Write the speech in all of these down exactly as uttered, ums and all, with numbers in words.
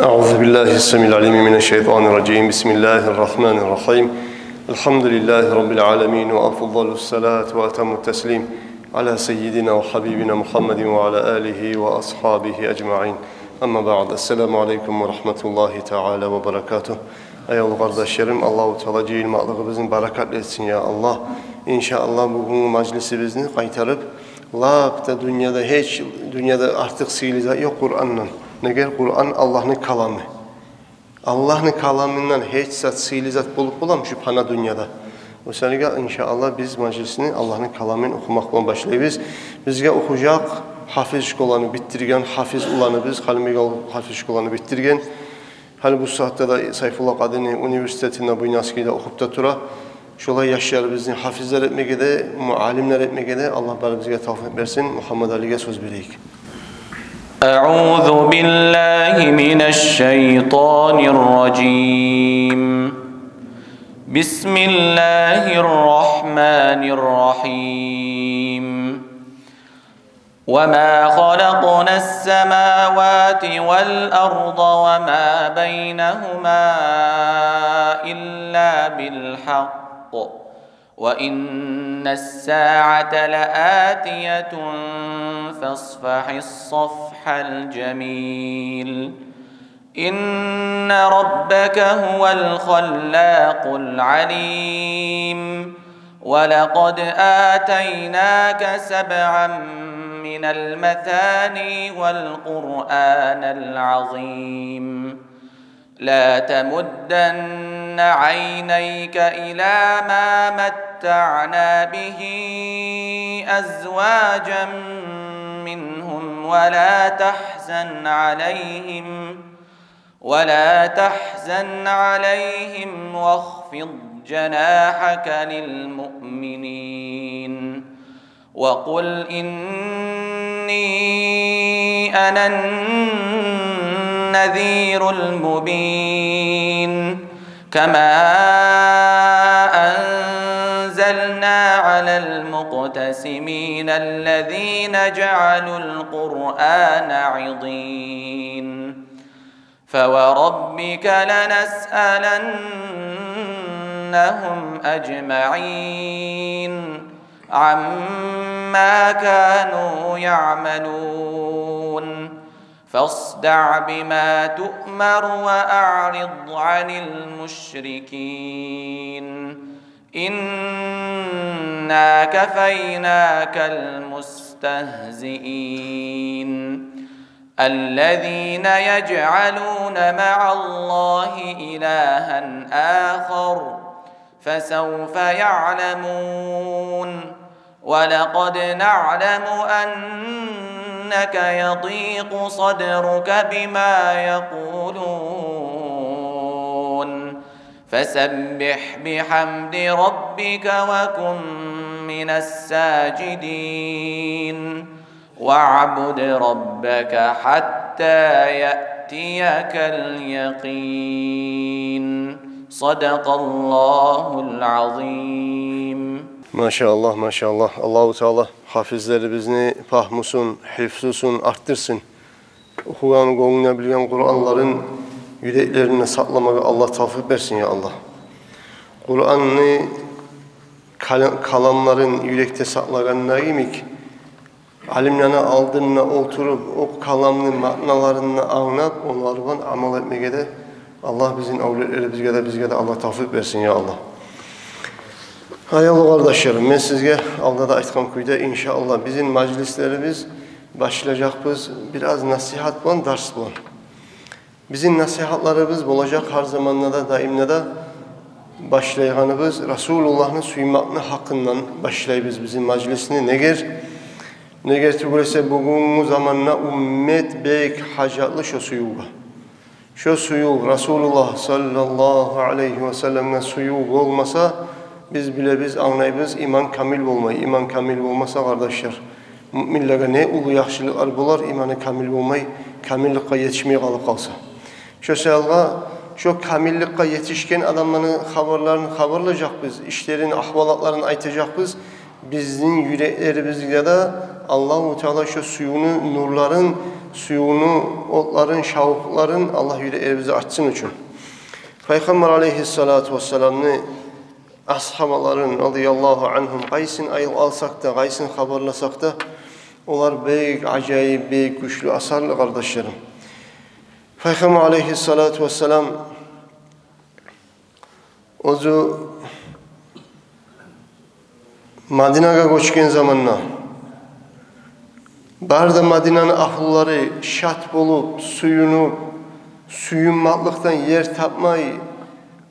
أعوذ بالله السميع العليم من الشيطان الرجيم. بسم الله الرحمن الرحيم. الحمد لله رب العالمين، وأفضل الصلاة وأتم التسليم على سيدنا وحبيبنا محمد وعلى آله وأصحابه أجمعين. أما بعد. السلام عليكم ورحمة الله تعالى وبركاته. Аявлу къардашларым, Аллагьу Таала жыйылмакълыгъыбызны баракатлы этсин, я Аллагь. Иншааллагь, бугюнгю мажлисибизни къайтарып, лап да дюньяда гьеч, дюньяда артыкъ сыйлы зат ёкъ Къурандан. Неге? Къуран Аллагьны каламы. Аллагьны каламындан гьеч зат, сыйлы зат болуп боламы шу пана дюньяда? О саялы, иншааллагь, биз мажлисни Аллагьны каламын охумакъ булан башлайбыз. Бизге охужакъ гьафиз школаны битдирген гьафиз уланыбыз, Халимбекавул гьафиз школаны битдирген. Гьали бу сагьатда да Сайфулла Къадини университетинде, Буйнакскийде охуп да тура. Шолай яшларыбызны гьафизлер этмеге де, муаллимлер этмеге де Аллагь барыбызгъа тавфикъ берсин. Мугьаммадалиге сёз берейик. أعوذ بالله من الشيطان الرجيم. بسم الله الرحمن الرحيم. وما خلقنا السماوات والأرض وما بينهما إلا بالحق وإن الساعة لآتية فاصفح الصفح الجميل. إن ربك هو الخلاق العليم. ولقد آتيناك سبعا من المثاني والقرآن العظيم. لا تمدن عينيك إلى ما متعنا به أزواجا منهم ولا تحزن عليهم، ولا تحزن عليهم واخفض جناحك للمؤمنين. وقل إني أنا النذير المبين. كما أنزلنا على المقتسمين الذين جعلوا القرآن عضين. فوربك لنسألنهم أجمعين عما كانوا يعملون. فاصدع بما تؤمر وأعرض عن المشركين. إنا كفيناك المستهزئين. الذين يجعلون مع الله إلها آخر فسوف يعلمون. ولقد نعلم أنك يضيق صدرك بما يقولون. فسبح بحمد ربك وكن من الساجدين. واعبد ربك حتى يأتيك اليقين. صدق الله العظيم. Машааллагь, машааллагь. Аллагьу Таала гьафизлерибизни пагьмусун, гьифзусун артдырсын. Охугъан, гёнгюнде билген Къуранларын юреклеринде сакъламагъа Аллагь тавфикъ берсин, я Аллагь. Къуранны кала-, каламларын юрекде сакълагъанда йимик, алимлени алдында олтуруп, о каламны маъналарын англап, олар булан амал этмеге де Аллагь бизин авлетлерибизге де, бизге де Аллагь тавфикъ берсин, я Аллагь. Аявлу къардашларым, мен сизге алда да айтгъан кюйде, иншааллагь, бизин мажлислерибиз башлажакъбыз бираз насигьат булан, дарс булан. Бизин насигьатларыбыз болажакъ гьар заманда да, даимде де башлайгъаныбыз Расулуллагьны сюймекни гьакъындан башлайбыз бизин мажлисни. Негер, негер тюгюл эсе, бугюнгю заманда уммат бек гьажатлы шо сюювге. Шо сююв, Расулуллагь саллаллагьу алайгьи ва салламгъа сююв болмаса, биз билебиз, англайбыз, иман камил болмай. Иман камил болмаса, къардашлар, муъминлеге не уллу яхшылыкълар болар, иманы камил болмай, камилликге етишмей къалып къалса. Шо саялгъа, шо камилликге етишген адамланы хабарларын хабарлажакъбыз, ишлерин, агьвалатларын айтажакъбыз. Бизин юреклерибизге де Аллагьу Таала шо сююню нурларын, сююню отларын, шавкъларын Аллагь юреклерибизде ачсын учун. Пайхаммар алейгьиссалату вассаламны асгьабаларын, радияллагьу ангьум, къайсын ай-, алсакъ да, къайсын хабарласакъ да, олар бек ажайып, бек гючлю асарлы, къардашларым. Пайхаммар алейгьиссалату вассалам оьзю Мадинагъа гёчген заманда, бары да Мадинаны агьлулары шат болуп, сююнюп, сююнмакълыкъдан ер тапмай,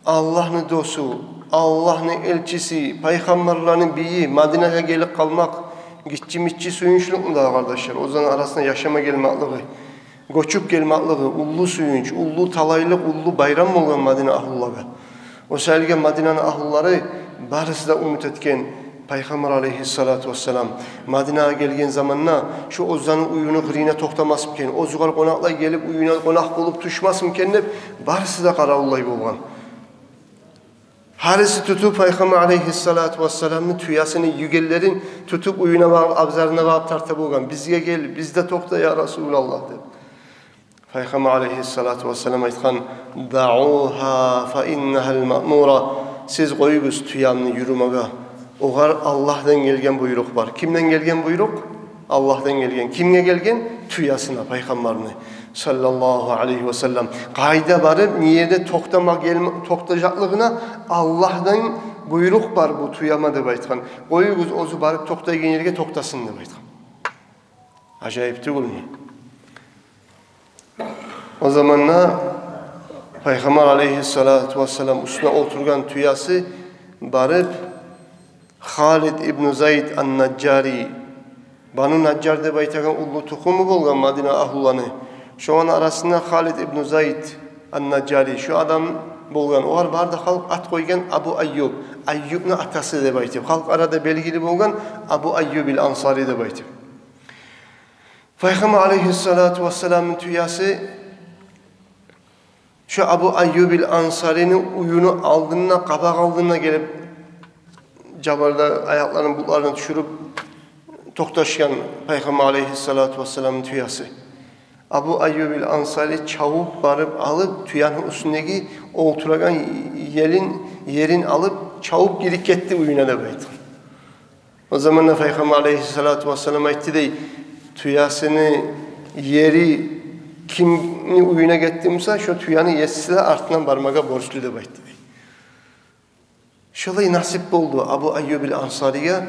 Аллагьны досу, Аллагьны элчиси, пайхаммарланы бийи Мадинагъа гелип къалмакъ гиччи-миччи сююнчлюкмю дагъы, къардашлар? Оьзлени арасына яшама гелмеклиги, гёчюп гелмеклиги уллу сююнч, уллу талайлыкъ, уллу байрам болгъан Мадина агьлулагъа. О саялы Мадинаны агьлулары барысы да умут этген, Пайхаммар алейгьиссалату вассалам Мадинагъа гелген заманда шо оьзлени уьюню къырыйына токътамасмы экен, оьзюгер къонакълар гелип, уьюне къонакъ болуп тюшмесми экен деп, барысы да къаравуллай болгъан. Гьариси тутуп Пайхаммар алейгьиссалату вассаламны тюесини югенлерин тутуп, уьюне багъып, абзарына багъып тарта болгъан. «Бизге гел, бизде токъта, я Расулаллагь», – деп. Пайхаммар алейгьиссалату вассалам айтгъан: «Даугьа фа иннагьа маъмура». Сиз къоюгъуз тюемни юрюмеге. Огъар Аллагьдан гелген буйрукъ бар. Кимден гелген буйрукъ? Аллагьдан гелген. Кимге гелген? Тюесине, Пайхаммарны, саллаллагьу алейгьи ва саллам. Къайда барып, не ерде токътама гелме-, токътажакълыгъына Аллагьдан буйрукъ бар бу тюеме деп айтгъан. Къоюгъуз, оьзю барып токътайгъан ерге токътасын деп айтгъан. Ажайып тюгюлмю? О заманда Пайхаммар алейгьиссалату вассалам уьстюне олтургъан тюеси барып, Халид ибну Зайд ан-Наджари, Бану Наджар деп айтагъан уллу тухуму болгъан Мадина агьлуланы. Шоланы арасында Халид ибну Зайд ан-Наджари, шо адам болгъан. Огъар бары да халкъ ат къойгъан Абу Айюб, Айюбну атасы деп айтып. Халкъ арада белгили болгъан Абу Айюбил Ансари деп айтып. Пайхаммар алейгьиссалату вассаламны тюеси шо Абу Айюбил Ансарини уьюню алдында, къабакъ алдында гелип, жабарда аякъларын бутларына тюшюрюп токъташгъан Пайхаммар алейгьиссалату вассаламны тюеси. Абу Айюбил Ансари чабып барып алып, тюени уьстюндеги олтурагъан елин, ерин алып, чабып гирип гетди уьюне деп айтгъан. О заманда Пайхаммар алейгьиссалату вассалам айтды дей: «Тюесини ери кимни уьюне гетди буса, шо тюени еси де артындан бармагъа борчлу», – деп айтды дей. Шолай насип болду Абу Айюбил Ансаригъа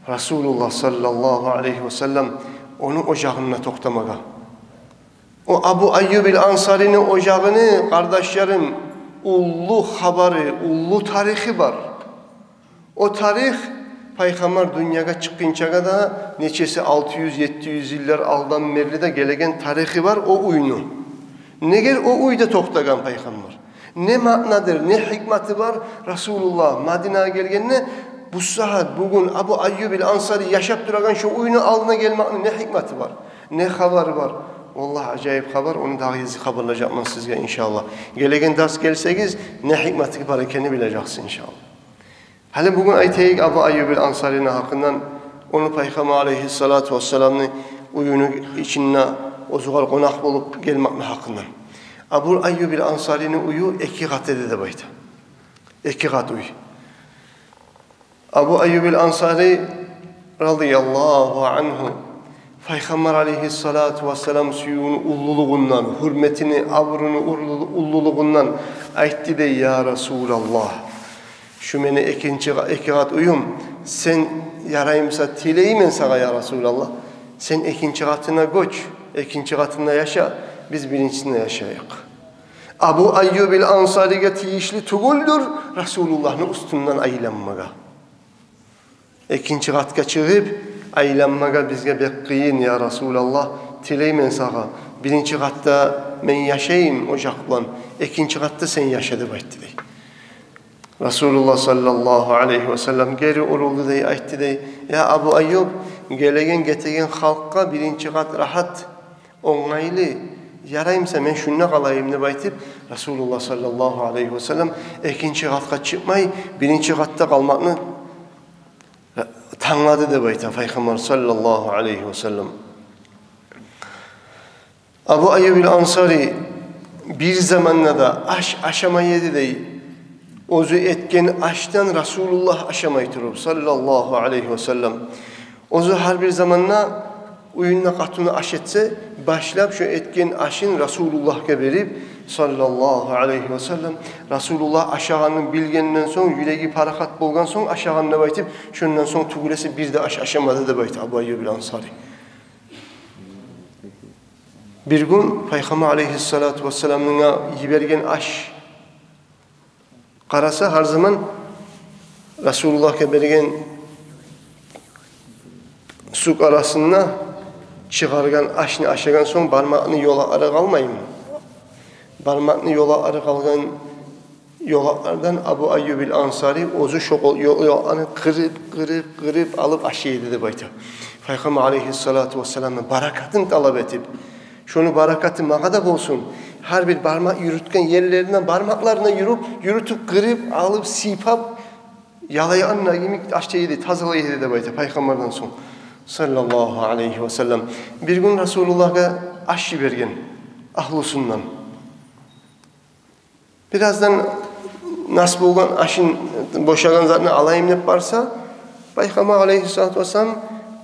Расулуллагь, саллаллагьу алейгьи ва саллам, ону ожагъында токътамагъа. О Абу Айюбил Ансарини ожагъыны, къардашларым, уллу хабары, уллу тарихи бар. О тарих Пайхаммар дюньягъа чыкъгъынчагъа да нечеси алты юз, етти юз йыллар алдан берли де гелеген тарихи бар о уьйню. Негер о уьйде токътагъан Пайхаммар? Не маънадыр, не гьикматы бар Расулуллагь Мадинагъа гелгенде, бу сагьат, бугюн Абу Айюбил Ансари яшап турагъан шо уьйню алдына гелмекни не гьикматы бар? Не хабары бар? Валлагь, ажайып хабар, ону дагъы гезик хабарлажакъман сизге, иншааллагь. Гелеген дарс гелсегиз, не гьикматы бар экенни билежексиз, иншааллагь. Гьали бугюн айтайыкъ Абу Айюбил Ансарини гьакъындан, ону Пайхаммар алейгьиссалату вассаламны уьюню ичинде оьзюгер къонакъ болуп гелмекни гьакъындан. Абу Айюбил Ансарини уьюю эки къат эди деп айта. Эки къат уьй. Абу Айюбил Ансари, радияллагьу ангьу, Пайхаммар алейгьиссалату вассалам сюювню уллулугъундан, гьюрметини, абуруну уллу-, уллулугъундан айтды дей: «Я Расулаллагь, шу мени экинчи къа-, эки къат уьюм, сен, яраймыса, тилеймен сагъа, я Расулаллагь, сен экинчи къатына гёч, экинчи къатында яша, биз биринчисинде яшайыкъ». Абу Айюбил Ансаригъа тийишли тюгюлдюр Расулуллагьны уьстюнден айланмагъа. Экинчи къатгъа чыгъып айланмагъа бизге бек къыйын, я Расулаллагь, тилеймен сагъа, биринчи къатда мен яшайым ожакъ булан, экинчи къатда сен яша, деп айтды дей. Расулуллагь, саллаллагьу алейгьи ва саллам, гери урулду дей, айтды дей: «Я Абу Айюб, гелеген-гетеген халкъгъа биринчи къат рагьат, онгайлы, яраймыса, мен шунда къалайым», – деп айтып, Расулуллагь, саллаллагьу алейгьи ва саллам, экинчи къатгъа чыкъмай, биринчи къатда къалмакъны англады деп айта Пайхаммар саллаллагьу алайгьи васаллам. Абу Айюб аль-Ансари бир заманда да аш ашамай эди дей. Оьзю этген ашдан Расулуллагь ашамай туруп, саллаллагьу алайгьи васаллам. Оьзю гьар бир заманда уьюнде къатыны аш этсе, башлап шо этген ашын Расулуллагьгъа берип, саллаллагьу алайгьи васаллам, Расулуллагь ашагъанын билгенден сонг, юреги парахат болгъан сонг, ашагъан деп айтып, шондан сонг тюгюл эсе бир де аш ашамады деп айта Абу Айюб аль-Ансари. Бир гюн Пайхаммар алайгьиссалату вассаламны йиберген аш къараса, гьар заман Расулуллагьгъа берген сукъ арасында чыгъаргъан ашны ашагъан сонг бармакъны ёлакълары къалмаймы? Бармакъны ёлакълары къалгъан ёлакълардан Абу Айюб аль-Ансари оьзю шо къол-, ё-, ёлакъланы къырып, къырып, къырып алып ашай эди деп айта. Пайхаммар алайгьиссалату вассаламны баракатын талап этип, шону баракаты магъа да болсун. Гьар бир бармакъ юрютген ерлеринден бармакъларына юрюп, юрютюп, къырып алып, сыйпап, ялайгъан йимик ашай эди, тазалай эди деп айта Пайхаммардан сонг, саллаллагьу алайгьи васаллам. Бир гюн Расулуллагьгъа аш йиберген агьлюсюнден. Бираздан нас болгъан ашын, бошагъан затын алайым деп барса, Пайхаммар алайгьиссалату вассалам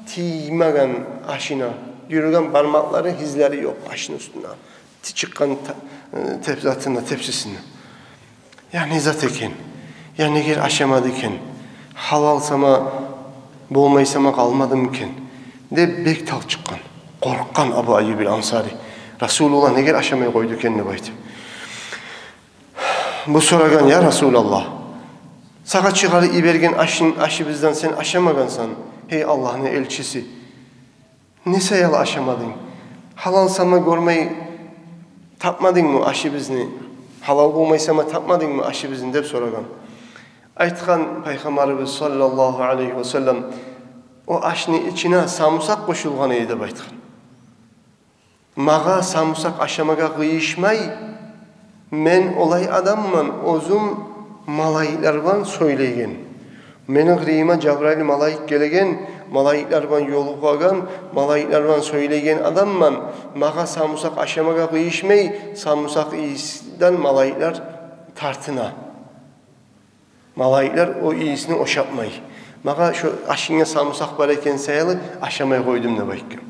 тиймеген ашына, юрюген бармакълары, излери ёкъ ашны уьстюнде, ти-, чыкъгъан та-, э, теп-, затында, тепсисинде. Я не зат экен? Я негер ашамады экен? Гьалал сама, болмай сама къалмадымы экен? Деп бек талчыкъгъан, къоркъгъан Абу Айюб аль-Ансари. Расулуллагь негер ашамай къойду экен деп айтып. Бу сорагъан: «Я Расулаллагь, сагъа чыгъарып йиберген ашын, ашыбыздан сен ашамагъансан, гьей Аллагьны элчиси. Не саялы ашамадынг? Гьалал сама гёрмей тапмадынгмы ашыбызны? Гьалал болмай сама тапмадынгмы ашыбызны?» — деп сорагъан. Айтгъан Пайхаммарыбыз саллаллагьу алайгьи васаллам: «О ашны ичине самурсакъ къошулгъан эди», — деп айтгъан. «Магъа самурсакъ ашамагъа къыйышмай, мен олай адамман, оьзюм малайиклер булан сёйлейген. Мени къырыйыма Жабрайыл малайик гелеген, малайиклер булан ёлугъагъан, малайиклер булан сёйлейген адамман. Магъа самурсакъ ашамагъа къыйышмай, самурсакъ ийисинден малайиклер тартына. Малайиклер о ийисин ошатмай. Магъа шо ашынгда самурсакъ бар экен саялы, ашамай къойдум», — деп айтгъан.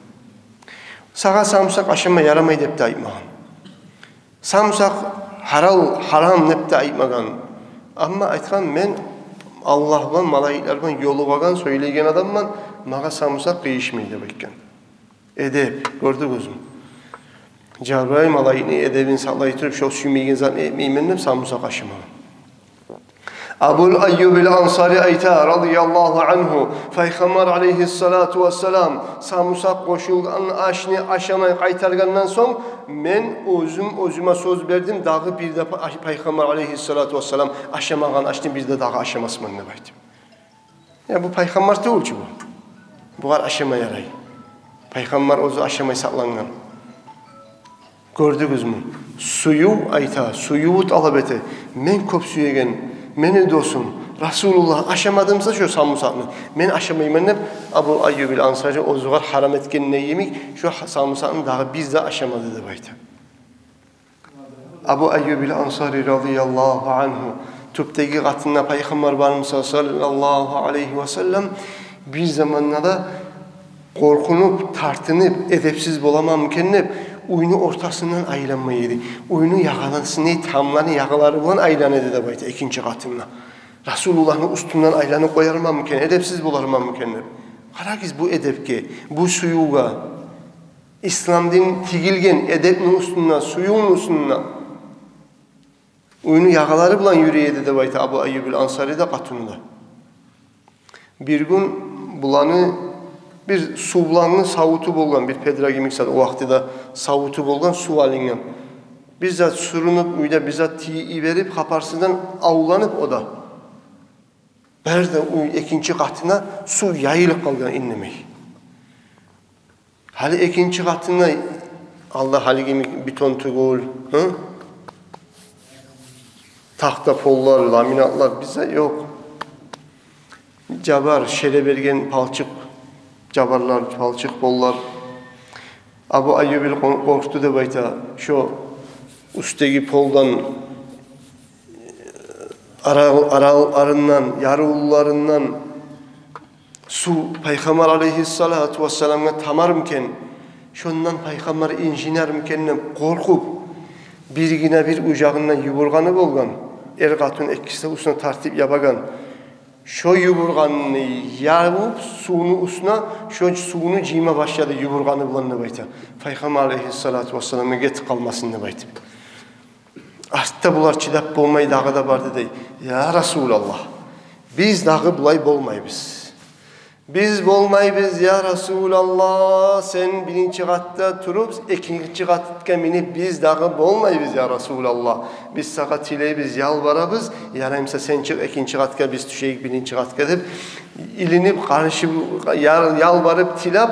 «Сагъа самурсакъ ашама ярамай деп де айтмагъан. Самурсакъ гьарал, гьарам деп де айтмагъан. Амма айтгъан: мен Аллагь булан, малайиклер булан ёлугъагъан, сёйлейген адамман, магъа самурсакъ къыйышмай», — деп айтгъан. Эдеп, гёрдюгюзмю? Жабрайыл малайикни эдебин сакълай туруп, шо сюймейген затны этмеймен деп, самурсакъ ашамагъан. Абу Айюб аль-Ансари айта, радияллагьу ангьу: «Пайхаммар алайгьиссалату вассалам самурсакъ къошулгъан ашны ашамай къайтаргъандан сонг, мен оьзюм оьзюме сёз бердим, дагъы бир де пай-, Пайхаммар алайгьиссалату вассалам ашамагъан ашны бир де дагъы ашамасман», — деп айтып. Я бу Пайхаммар тюгюл чю бу, бугъар ашама ярай. Пайхаммар оьзю ашамай сакълангъан. Гёрдюгюзмю? Сююв айта, сююв талап эте. Мен кёп сюеген, мени досум Расулуллагь ашамады буса шо самурсакъны, мен ашамайман деп, Абу Айюб аль-Ансари оьзюгер гьарам этгени йимик, шо гьа-, самурсакъны дагъы бир де ашамады деп айта. Абу Айюб аль-Ансари, радияллагьу ангьу, тюпдеги къатында Пайхаммар бармы буса, саллаллагьу алайгьи васаллам, бир заманда да къоркъунуп, тартынып, эдепсиз боламанмы экен деп, уьйню ортасындан айланмай эди. Уьйню ягъаларыны, тамланы ягъалары булан айлана эди деп айта, экинчи къатында. Расулуллагьны уьстюнден айланып къоярманмы экен, эдепсиз боларманмы экен деп. Къарагъыз бу эдепге, бу сюювге. Ислам дин тигилген эдепни уьстюнде, сюювню уьстюнде. Уьйню ягъалары булан юрюй эди деп айта Абу Айюб аль-Ансари де, къатыны да. Бир гюн буланы бир сув булангъы савуту болгъан, бир педра йимик зат, о вакътиде савуту болгъан, сув алынгъан. Бир зат сюрюнюп, уьйде бир зат тийип йиберип, хабарсыздан авланып о да. Бары да уьй экинчи къатына сув яйылып къалгъан, индемей. Гьали экинчи къатында алда гьалиги йимик бетон тюгюл, гьы? Тахта поллар, ламинатлар бизде ёкъ. Жабар, шеле берген палчыкъ, жабарлар, палчыкъ поллар. Абу Айюб ил къон-, къоркъду деп айта. Шо уьстдеги полдан, арал-, арал-, арындан, ярылууларындан сув Пайхаммар алейгьиссалату вассаламгъа тамармы экен, шондан Пайхаммар инжинерми экен деп къоркъуп, биргине бир ожагъындан ювургъаны болгъан, эр-къатын экиси де уьстюне тартып ябагъан. Шо ювургъанны ябып, сувну уьстюне, шо сувну жыйма башлады ювургъаны булан деп айта. Пайхаммар алейгьиссалату вассаламгъа гетип къалмасын деп айтып. Артда булар чыдап болмай дагъы да барды дей: «Я Расулаллагь, биз дагъы булай болмайбыз. Биз болмайбыз, я Расулаллагь, сен биринчи къатда туруп, экинчи къатгъа минип, биз дагъы болмайбыз, я Расулаллагь. Биз сагъа тилейбиз, ялбарабыз, яраймыса сен чыкъ экинчи къатгъа, биз тюшейик биринчи къатгъа», — деп, илинип, къарышып, ял-, ялбарып, тилеп,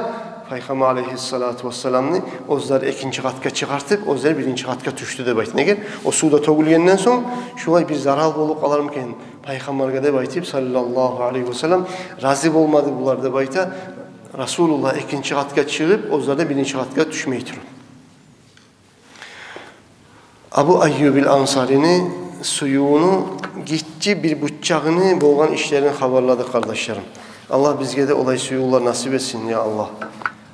Пайхаммар алейгьиссалату вассаламны оьзлер экинчи къатгъа чыгъартып, оьзлер биринчи къатгъа тюшдю деп айта. Неге? О сувда тёгюлгенден сонг, шулай бир зарал болуп къалармы экен Пайхаммаргъа деп айтып, саллаллагьу алейгьи вассаллам, рази болмады булар деп айта, Расулуллагь экинчи къатгъа чыгъып, оьзлер де биринчи къатгъа тюшмей туруп. Абу Айюб ил Ансарини сюювюню гиччи бир бутчагъыны болгъан ишлерин хабарладыкъ, къардашларым. Аллагь бизге де олай сюювлер насип этсин, я Аллагь.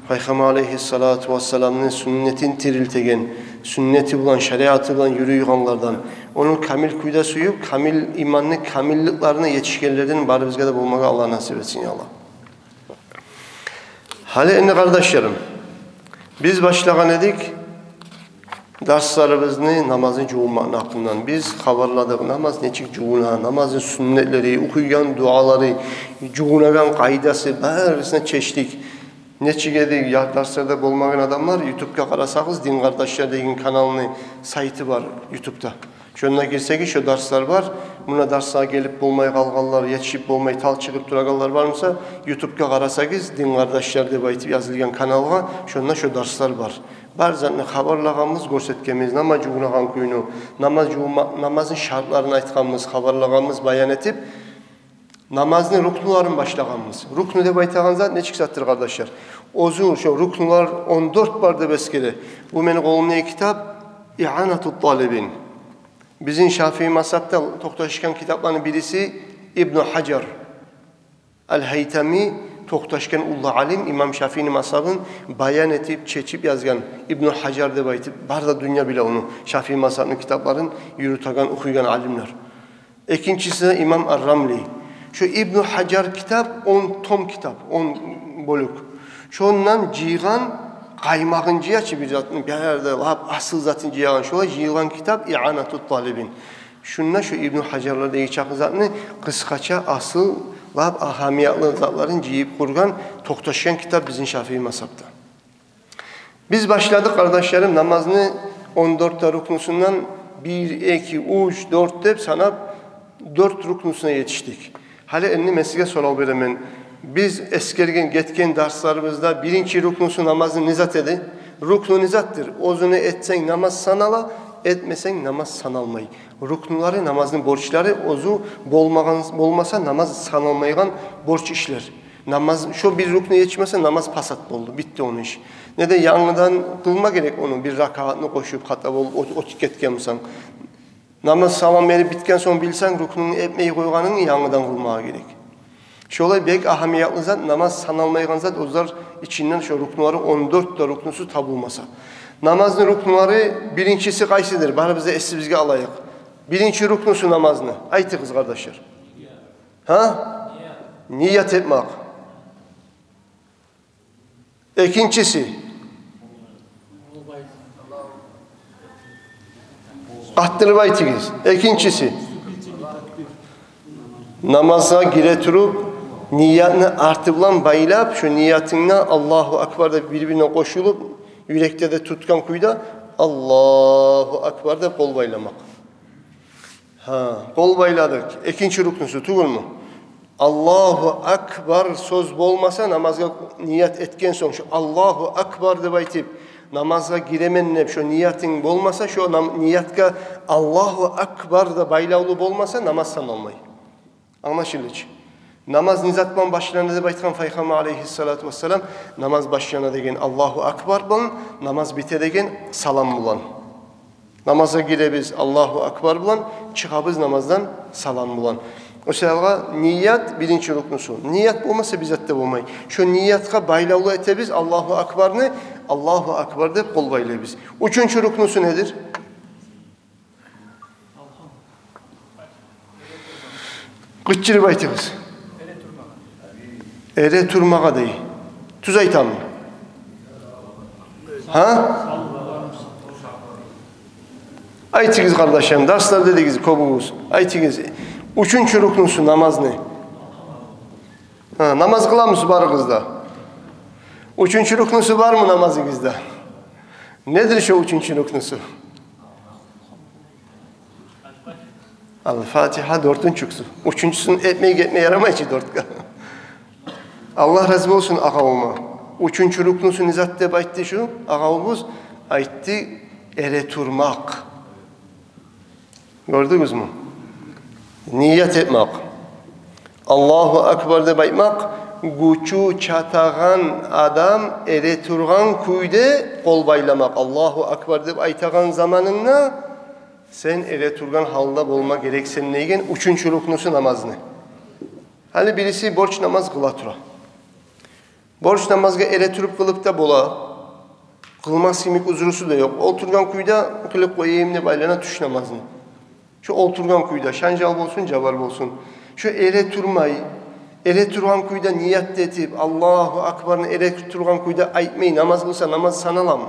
Пайхаммар алейгьиссалату вассаламны сюннетин тирилтеген, сюннети булан, шариаты булан юрюйгенлерден, ону камил кюйде сююп, камил иманны камилликлерине етишгенлерден барыбызгъа да болмагъа Аллагь насип этсин, я Аллагь. Гьали энни, къардашларым, биз башлагъан эдик дарсларыбызны намазны жувунмакъны гьакъындан. Биз хабарладыкъ намаз нечик жувуна, намазны сюннетлери, охуйгъан дуалары, жувунагъан къайдасы, барысын чечдик. Нечик эди, я, дарсларда болмагъан адамлар, ютубгъа къарасагъыз, «Дин къардашлар» деген каналны сайты бар ютубда. Шонда гирсегиз, шо дарслар бар. Муна дарсгъа гелип болмай къалгъанлар, етишип болмай талчыгъып турагъанлар бармыса, ютубгъа къарасагъыз, «Дин къардашлар» деп айтып язылгъан каналгъа, шонда шо дарслар бар. Бар затны хабарлагъанбыз, гёрсетгенбиз, намаз жувунагъан кюйню, намаз жувунма-, намазны шартларын айтгъанбыз, хабарлагъанбыз, баян этип, намазны рукнуларын башлагъанбыз. Рукну деп айтагъан зат нечик затдыр, къардашлар? Оьзю шо рукнулар он дёрт бар деп эсгере. Бу мени къолумдагъы китап «Ианатут талибин». Бизин Шафии мазгьабда токъташгъан китапланы бириси Ибну Гьажар ал-Гьайтами, токъташгъан уллу алим, имам Шафиини мазгьабын баян этип, чечип язгъан Ибну Гьажар деп айтып, бары да дюнья биле ону, Шафии мазгьабны китапларын юрютеген, охуйгъан алимлер. Экинчиси имам ар-Рамли. Шо Ибну Гьажар китап, он том китап, он бёлюк. Шондан жыйгъан, къаймагъын жыя чы бир затны, бир ерде лап асыл затын жыягъан, шолай жыйылгъан китап «Ианатут талибин». Шунда шо Ибну Гьажарлар деген чакъы затны къысгъача, асыл, лап агьамиятлы затларын жыйып къургъан, токъташгъан китап бизин Шафии мазгьабда. Биз башладыкъ, къардашларым, намазны он дёрт де рукнусундан бир, эки, уьч, дёрт деп санап, дёрт рукнусуна етишдик. Гьали энни мен сизге сорав беремен. Биз эсгерген, гетген дарсларыбызда биринчи рукнусу намазны не зат эди? Рукну не затдыр? Оьзюню этсенг, намаз санала, этмесенг, намаз саналмай. Рукнулары, намазны борчлары, оьзю болмагъан, болмаса, намаз саналмайгъан борч ишлер. Намаз, шо бир рукну етишмесе, намаз пасат болду, битди ону иши. Не де янгыдан къылма герек ону, бир ракаатны къошуп, хата болуп, оьт-, оьтюп гетген бусанг. Намаз салам берип битген сонг билсенг, рукнунгну этмей къойгъанынгны, янгыдан къылмагъа герек. Шолай бек агьамиятлы зат, намаз саналмайгъан зат, оьзлер ичинден шо рукнулары, он дёрт де рукнусу табулмаса. Намазны рукнулары биринчиси къайсыдыр? Барыбыз да эсибизге алайыкъ. Биринчи рукнусу намазны. Айтыгъыз, къардашлар. Гьа? Ният этмек. Экинчиси. Арттырып айтыгъыз. Экинчиси. Намазгъа гире туруп, ниятны арты булан байлап, шо ниятынгда «Аллагьу акбар» деп бир-бирине къошулуп, юрекде де тутгъан кюйде «Аллагьу акбар» деп къол байламакъ. Гьа, къол байладыкъ. Экинчи рукнусу тюгюлмю? «Аллагьу акбар» сёз болмаса, намазгъа ният этген сонг, шо «Аллагьу акбар» деп айтып, намазгъа гиремен деп, шо ниятынг болмаса, шо нам-, ниятгъа «Аллагьу акбар» да байлавлу болмаса, намаз саналмай. Англашылды чы? Намаз не зат булан башлана деп айтгъан Пайхаммар алейгьиссалату вассалам? Намаз башлана деген Аллагьу акбар булан, намаз бите деген салам булан. Намазгъа гиребиз Аллагьу акбар булан, чыгъабыз намаздан салам булан. О саялгъа ният биринчи рукнусу. Ният болмаса, бир зат да болмай. Шо ниятгъа байлавлу этебиз Аллагьу акбарны, Аллагьу акбар деп къол байлайбыз. Уьчюнчю рукнусу недир? Къычырып айтыгъыз. Эретурмагъа дей. Тюз айтамы? Гьа? Айтыгъыз, къардашларым, дарслар дедигиз кёбюгюз. Айтыгъыз. Уьчюнчю рукнусу намазны. Гьа, намаз къыламысыз барыгъыз да? Уьчюнчю рукнусу бармы намазыгъызда? Недир шо уьчюнчю рукнусу? Ал-Фатигьа дёртюнчюсю. Уьчюнчюсюн этмей гетме ярамай чы дёртге. Аллагь рази болсун агъавума. Уьчюнчю рукнусу не зат деп айтды шу агъавубуз? Айтды, эретурмакъ. Гёрдюгюзмю? Ният этмек. Аллагьу акбар деп айтмакъ, гючю чатагъан адам эретургъан кюйде къол байламакъ. Аллагьу акбар деп айтагъан заманынгда сен эретургъан гьалда болма герексен деген уьчюнчю рукнусу намазны. Гьали бириси борч намаз къыла тура. Борч намазгъа эретуруп къылып да бола. Къылмас йимик узрусу да ёкъ. Олтургъан кюйде къылып къояйым деп айлана тюш намазны. Шо олтургъан кюйде, шанжал болсун, жабар болсун. Шо эретурмай, эретургъан кюйде ният этип, Аллагьу акбарны эретургъан кюйде айтмай намаз къылса, намаз саналамы?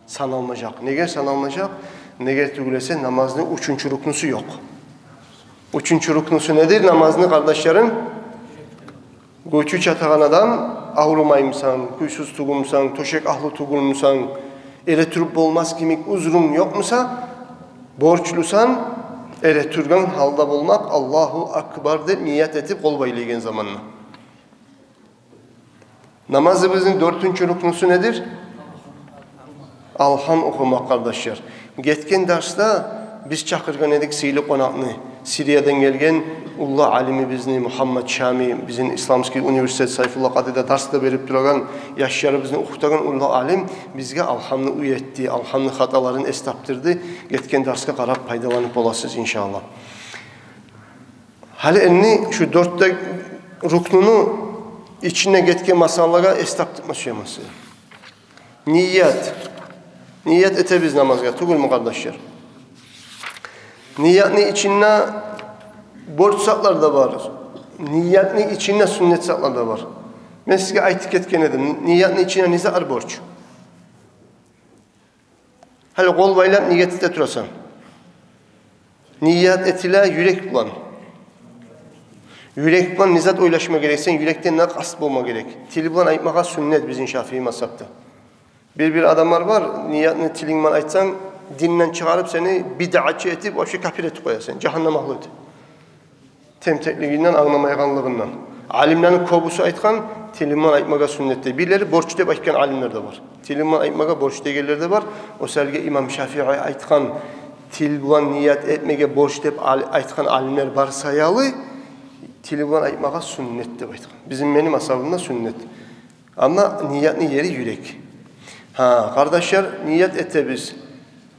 Саналмажакъ. Неге саналмажакъ? Неге тюгюл эсе намазны уьчюнчю рукнусу ёкъ. Уьчюнчю рукнусу недир намазны, къардашларым? Гючю чатагъан адам, аврумаймысан, кюйсюз тюгюлмюсен, тёшек агьлю тюгюлмюсен, эретуруп болмас йимик узрунг ёкъмуса, борчлусан эретургъан гьалда болмакъ, Аллагьу акбар деп ният этип къол байлайгъан заманда. Намазыбызны дёртюнчю рукнусу недир? Алгьам охумакъ, къардашлар. Гетген дарсда биз чакъыргъан эдик сыйлы къонакъны, Сириядан гелген уллу алимибизни Мугьаммад Шами, бизин Исламский университет Сайфулла Къадиде дарс да берип турагъан, яшларыбызны охутагъан уллу алим бизге Алгьамны уьйретди, Алгьамны хаталарын эс тапдырды. Гетген дарсгъа къарап пайдаланып боласыз, иншааллагь. Гьали энни шу дёрт де рукнуну ичинде гетген масъалагъа эс тапдырма сюемен сизге. Ният. Ният этебиз намазгъа, тюгюлмю, къардашлар? Ниятны ичинде борч затлар да бар. Ниятны ичинде сюннет затлар да бар. Мен сизге айтып гетген эдим, ниятны ичинде не затлар борч. Гьали къол байлап ният эте турасан. Ният этиле юрек булан. Юрек булан не зат ойлашма герек, сен юрекден не къаст болма герек. Тил булан айтмагъа сюннет бизин Шафии мазгьапда. Бир-бир адамлар бар, ниятны тилинг булан айтсанг, динден чыгъарып сени, бидъатчы этип, вообще капир этип къоя сени, жагьаннам агьлю этип. Тентеклигинден, англамайгъанлыгъындан. Алимлени кёбюсю айтгъан, тилинг булан айтмагъа сюннет деп. Бирлери борч деп айтгъан алимлер де бар. Тилинг булан айтмагъа борч дегенлер де бар. О саялгъа имам Шафии айтгъан, тил булан ният этмеге борч деп ал-, айтгъан алимлер бар саялы, тил булан айтмагъа сюннет деп айтгъан. Бизин, мени мазгьабымда сюннет. Амма ниятны ери юрек. Гьа, къардашлар, ният этебиз.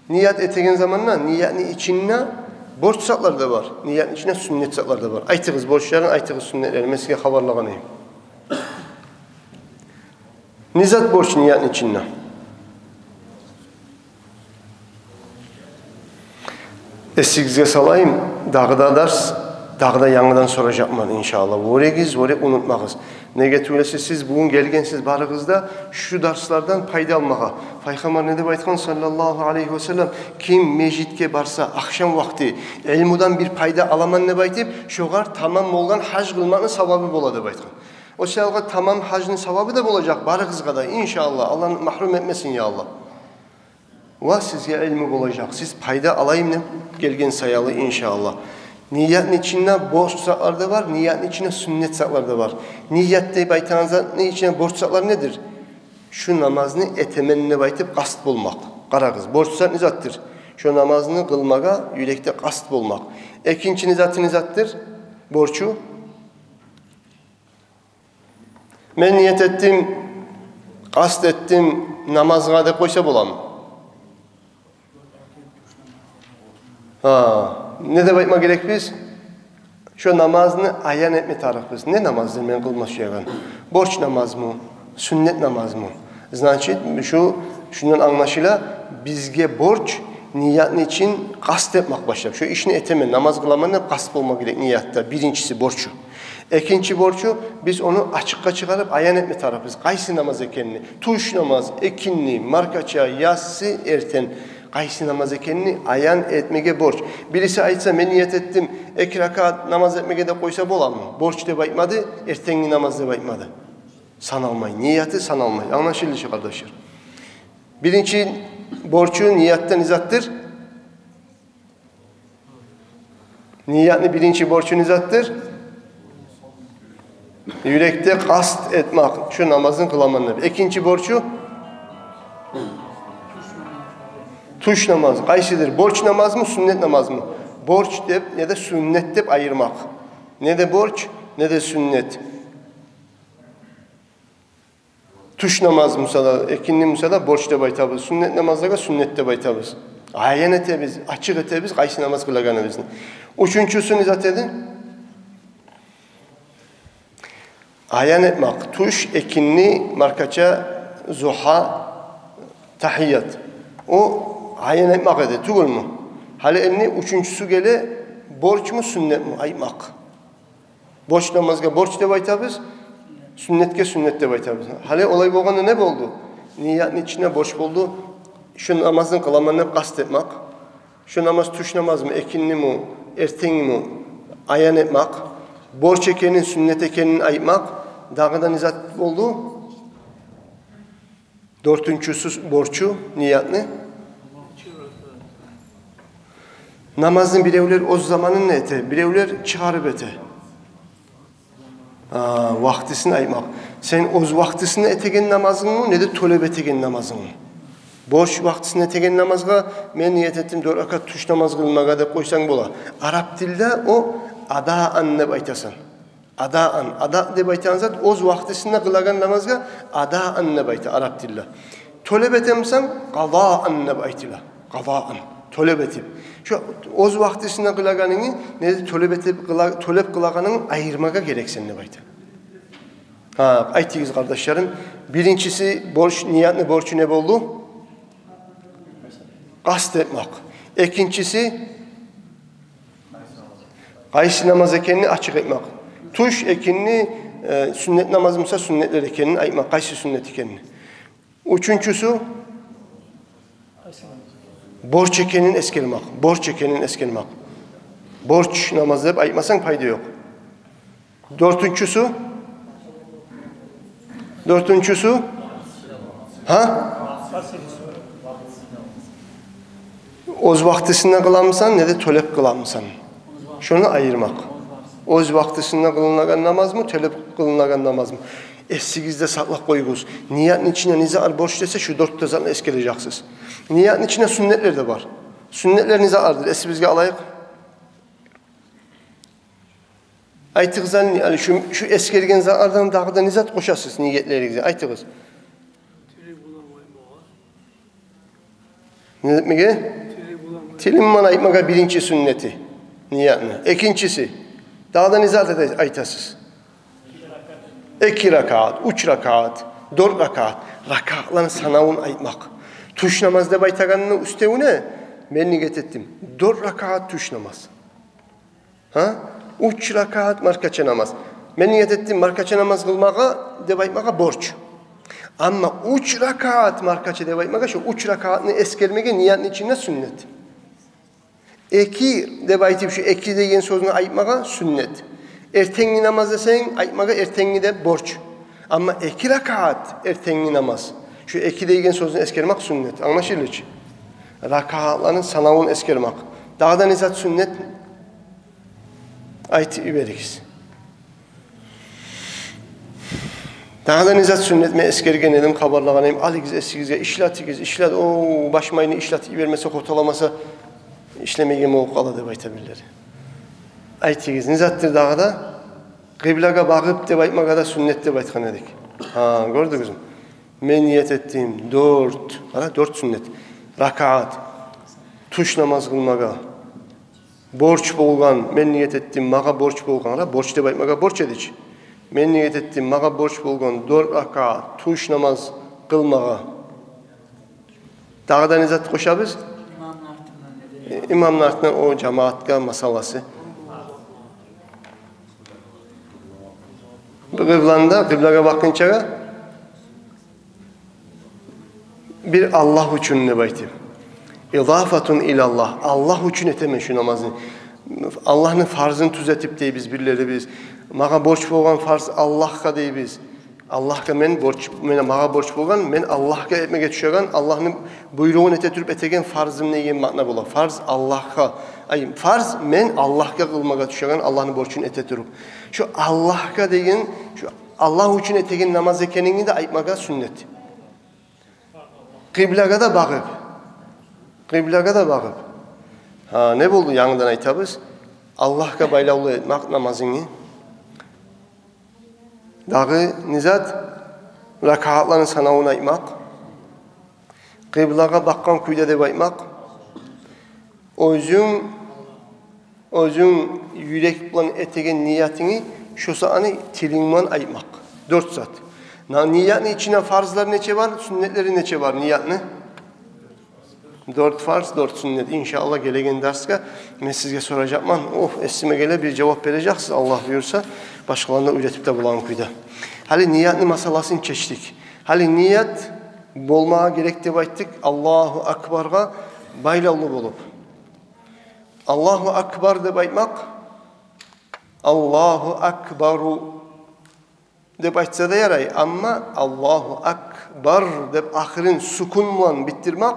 Ният этеген заманда ниятны ичинде борч затлар да бар, ниятны ичинде сюннет затлар да бар. Айтыгъыз борчларын, айтыгъыз сюннетлерин, мен сизге хабарлагъан эдим. Не зат борч ниятны ичинде? Эсигизге салайым, дагъы да дарс, дагъы да янгыдан соражакъман, иншааллагь. Вёрегиз, вёре унутмагъыз. Неге тюгюл эсе сиз бугюн гелгенсиз барыгъыз да, шу дарслардан пайда алмагъа. Пайхаммар не деп айтгъан, саллаллагьу алайгьи ва саллам? Ким межитге барса ахшам вакъти, илмудан бир пайда аламан деп айтып, шогъар тамам болгъан гьаж къылмакъны савабы бола деп айтгъан. О саялгъа тамам гьажны савабы да болажакъ барыгъызгъа да, иншааллагь. Аллагь магьрюм этмесин, я Аллагь. Ва сизге илму болажакъ. Сиз пайда алайым деп гелген саялы, иншааллагь. Ниятны ичинде борч затлар да бар, ниятны ичинде сюннет затлар да бар. Ният деп айтагъан затны ичинде борч затлар недир? Шу намазны этемен деп айтып къаст болмакъ. Къарагъыз, борч зат не затдыр? Шу намазны къылмагъа юрекде къаст болмакъ. Экинчи не заты, не затдыр? Борчу Мен ният этдим, къаст этдим намазгъа деп къойса боламы? Гьа, не деп айтма герекбиз? Шо намазны аян этме тарыкъбыз. Не намазды мен къылма сюеген? Борч намазмы, сюннет намазмы? Значит, шу, шундан англашыла, бизге борч ниятны ичин къаст этмек башлап. Шо ишни этемен, намаз къыламан деп къаст болма герек ниятда. Биринчиси борчу. Экинчи борчу, биз ону ачыкъгъа чыгъарып аян этме тарыкъбыз. Къайсы намаз экенни? Тюш намаз, экинни, маркача, ясси, эртен. Къайсы намаз экенни аян этмеге борч. Бириси айтса, мен ният этдим эки ракаат намаз этмеге деп къойса боламы? Борч деп айтмады, эртенги намаз деп айтмады. Саналмай, нияты саналмай. Англашылды чы, къардашлар. Биринчи борчу ниятдан изаттыр. Ниятны биринчи борчу не затдыр? Юрекде къаст этмек, шу намазны къыламан деп. Экинчи борчу тюш намаз. Къайсыдыр? Борч намазмы, сюннет намазмы? Борч деп, не де сюннет деп айырмакъ. Не де борч, не де сюннет. Тюш намаз буса да, экинни буса да борч деп айтабыз. Сюннет намазлагъа сюннет деп айтабыз. Аян этебиз, ачыкъ этебиз къайсы намаз къылагъаныбызны. Уьчюнчюсю не зат эди? Аян этмек. Тюш, экинни, маркача, зугьа, тагьият. О аян этмек эди, тюгюлмю? Гьали энни уьчюнчюсю геле, борчму, сюннетми айтмакъ. Борч намазгъа борч деп айтабыз, сюннетге сюннет деп айтабыз. Гьали олай болгъанда не болду? Ниятны ичинде борч болду. Шу намазны къыламан деп къаст этмек. Шу намаз тюш намазмы, экинними, эртенгими, аян этмек. Борч экенин, сюннет экенин айтмакъ. Дагъы да не зат болду? Дёртюнчюсю борчу ниятны. Намазны биревлер оьз заманында эте, биревлер чыгъарып эте. А, вакътисин айтмакъ. Сен оьз вакътисинде этеген намазынгмы, не де тёлеп этеген намазынгмы? Борч вакътисинде этеген намазгъа мен ният этдим дёрт ракат тюш намаз къылмагъа деп къойсанг бола. Арап тилде о адаан деп айтасан. Адаан, ада деп айтагъан зат оьз вакътисинде къылагъан намазгъа адаан деп айта арап тилде. Тёлеп этемисен, къадаан деп айтыла. Къадаан, тёлеп этип. Шу оьз вакътисинде къылагъанынгны, не де тёлеп этип къыла-, тёлеп къылагъанынгны айырмагъа герексен деп айта. Гьа, айтыгъыз, къардашларым. Биринчиси борч, ниятны борчу не болду? Къаст этмек. Экинчиси, къайсы намаз экенни ачыкъ этмек. Тюш, экинни, э, сюннет намаз буса, сюннетлер экенин айтмакъ, къайсы сюннет экенни. Уьчюнчюсю, борч экенин эсгермек, борч экенин эсгермек. Борч намаз деп айтмасанг, пайда ёкъ. Дёртюнчюсю? Дёртюнчюсю? Гьа? Оьз вакътисинде къыламысан, не де тёлеп къыламысан? Шону айырмакъ. Оьз вакътисинде къылынагъан намазмы, тёлеп къылынагъан намазмы? Эсигизде сакълап къоюгъуз. Ниятны ичинде не затлар борч десе, шу дёрт де затны эсгережексиз. Ниятны ичинде сюннетлер де бар. Сюннетлер не затлардыр? Эсибизге алайыкъ. Айтыгъыз, гьали шу, шу эсгерген затлардан дагъы да не зат къошасыз ниетлеригизге? Айтыгъыз. Не этмеге? Тилиман айтмагъа биринчи сюннети ниятны. Экинчиси, дагъы да не зат айта-, айтасыз? Эки ракаат, уьч ракаат, дёрт ракаат. Ракаатланы санавун айтмакъ. Тюш намаз деп айтагъанны уьстевюне мен ният этдим дёрт ракаат тюш намаз. Гьа? Уьч ракаат маркача намаз. Мен ният этдим маркача намаз къылмагъа деп айтмагъа борч. Амма уьч ракаат маркача деп айтмагъа, шу уьч ракаатны эсгермеге ниятны ичинде сюннет. Эки деп айтып, шу эки деген сёзню айтмагъа сюннет. Эртенги намаз десенг, айтмагъа эртенги деп борч. Амма эки ракаат эртенги намаз, шу эки деген сёзню эсгермек сюннет. Англашылды чы? Ракаатланы санавун эсгермек. Дагъы да не зат сюннет? Айтып йиберигиз. Дагъы да не зат сюннет, мен эсгерген эдим, хабарлагъан эдим, алыгъыз эсигизге, ишлетигиз, ишлет-, о, баш майны ишлетип йибермесе, къоталамаса, ишлемеген болуп къала деп айта бирлери. Айтыгъыз, не затдыр дагъы да? Къыблагъа багъып деп айтмагъа да сюннет деп айтгъан эдик. Гьа, гёрдюгюзмю? Мен ният этдим дёрт, ана, дёрт сюннет ракаат, тюш намаз къылмагъа борч болгъан, мен ният этдим, магъа борч болгъан, ана, борч деп айтмагъа борч эди чи. Мен ният этдим, магъа борч болгъан дёрт ракаат тюш намаз къылмагъа. Дагъы да не зат къошабыз? Имамны артындан, о жамаатгъа масъаласы. Бу къыбланы да, къыблагъа бакъгъынчагъа бир Аллагь учун деп айтып. Идафатун илаллагь. Аллагь учун этемен шу намазны. Аллагьны фарзын тюзетип дейбиз бирлерибиз. Магъа борч болгъан фарз Аллагьгъа дейбиз. Аллагьгъа мен борч, мен, магъа борч болгъан, мен Аллагьгъа этмеге тюшеген, Аллагьны буйругъун эте туруп этеген фарзым деген маъна бола. Фарз Аллагьгъа, ай, фарз мен Аллагьгъа къылмагъа тюшеген, Аллагьны борчун эте туруп. Шу Аллагьгъа деген, шу Аллагь учун этеген намаз экенин де айтмагъа сюннет. Къыблагъа да багъып. Къыблагъа да багъып. Гьа, не болду? Янгыдан айтабыз. Аллагьгъа байлавлу этмек намазынгны. Дагъы не зат? Ракаатланы санавун айтмакъ. Къыблагъа бакъгъан кюйде деп айтмакъ. Оьзюнг, оьзюнг юрек булан этеген ниятынгны шо сагьатны тилинг булан айтмакъ. Дёрт зат. На-, ниятны ичинде фарзлар нече бар, сюннетлери нече бар ниятны? Дёрт фарз, дёрт сюннет. Иншааллагь, гелеген дарсгъа мен сизге соражакъман. Оф, эсиме геле, бир жавап бережексиз, Аллагь буюрса, башгъаланы да уьйретип де болагъан кюйде. Гьали ниятны масъаласын чечдик. Гьали ният болмагъа герек деп айтдыкъ Аллагьу акбаргъа байлавлу болуп. Аллагьу акбар деп айтмакъ, Аллагьу акбару деп айтса да ярай, амма Аллагьу акбар деп ахырын сукун булан битдирмек,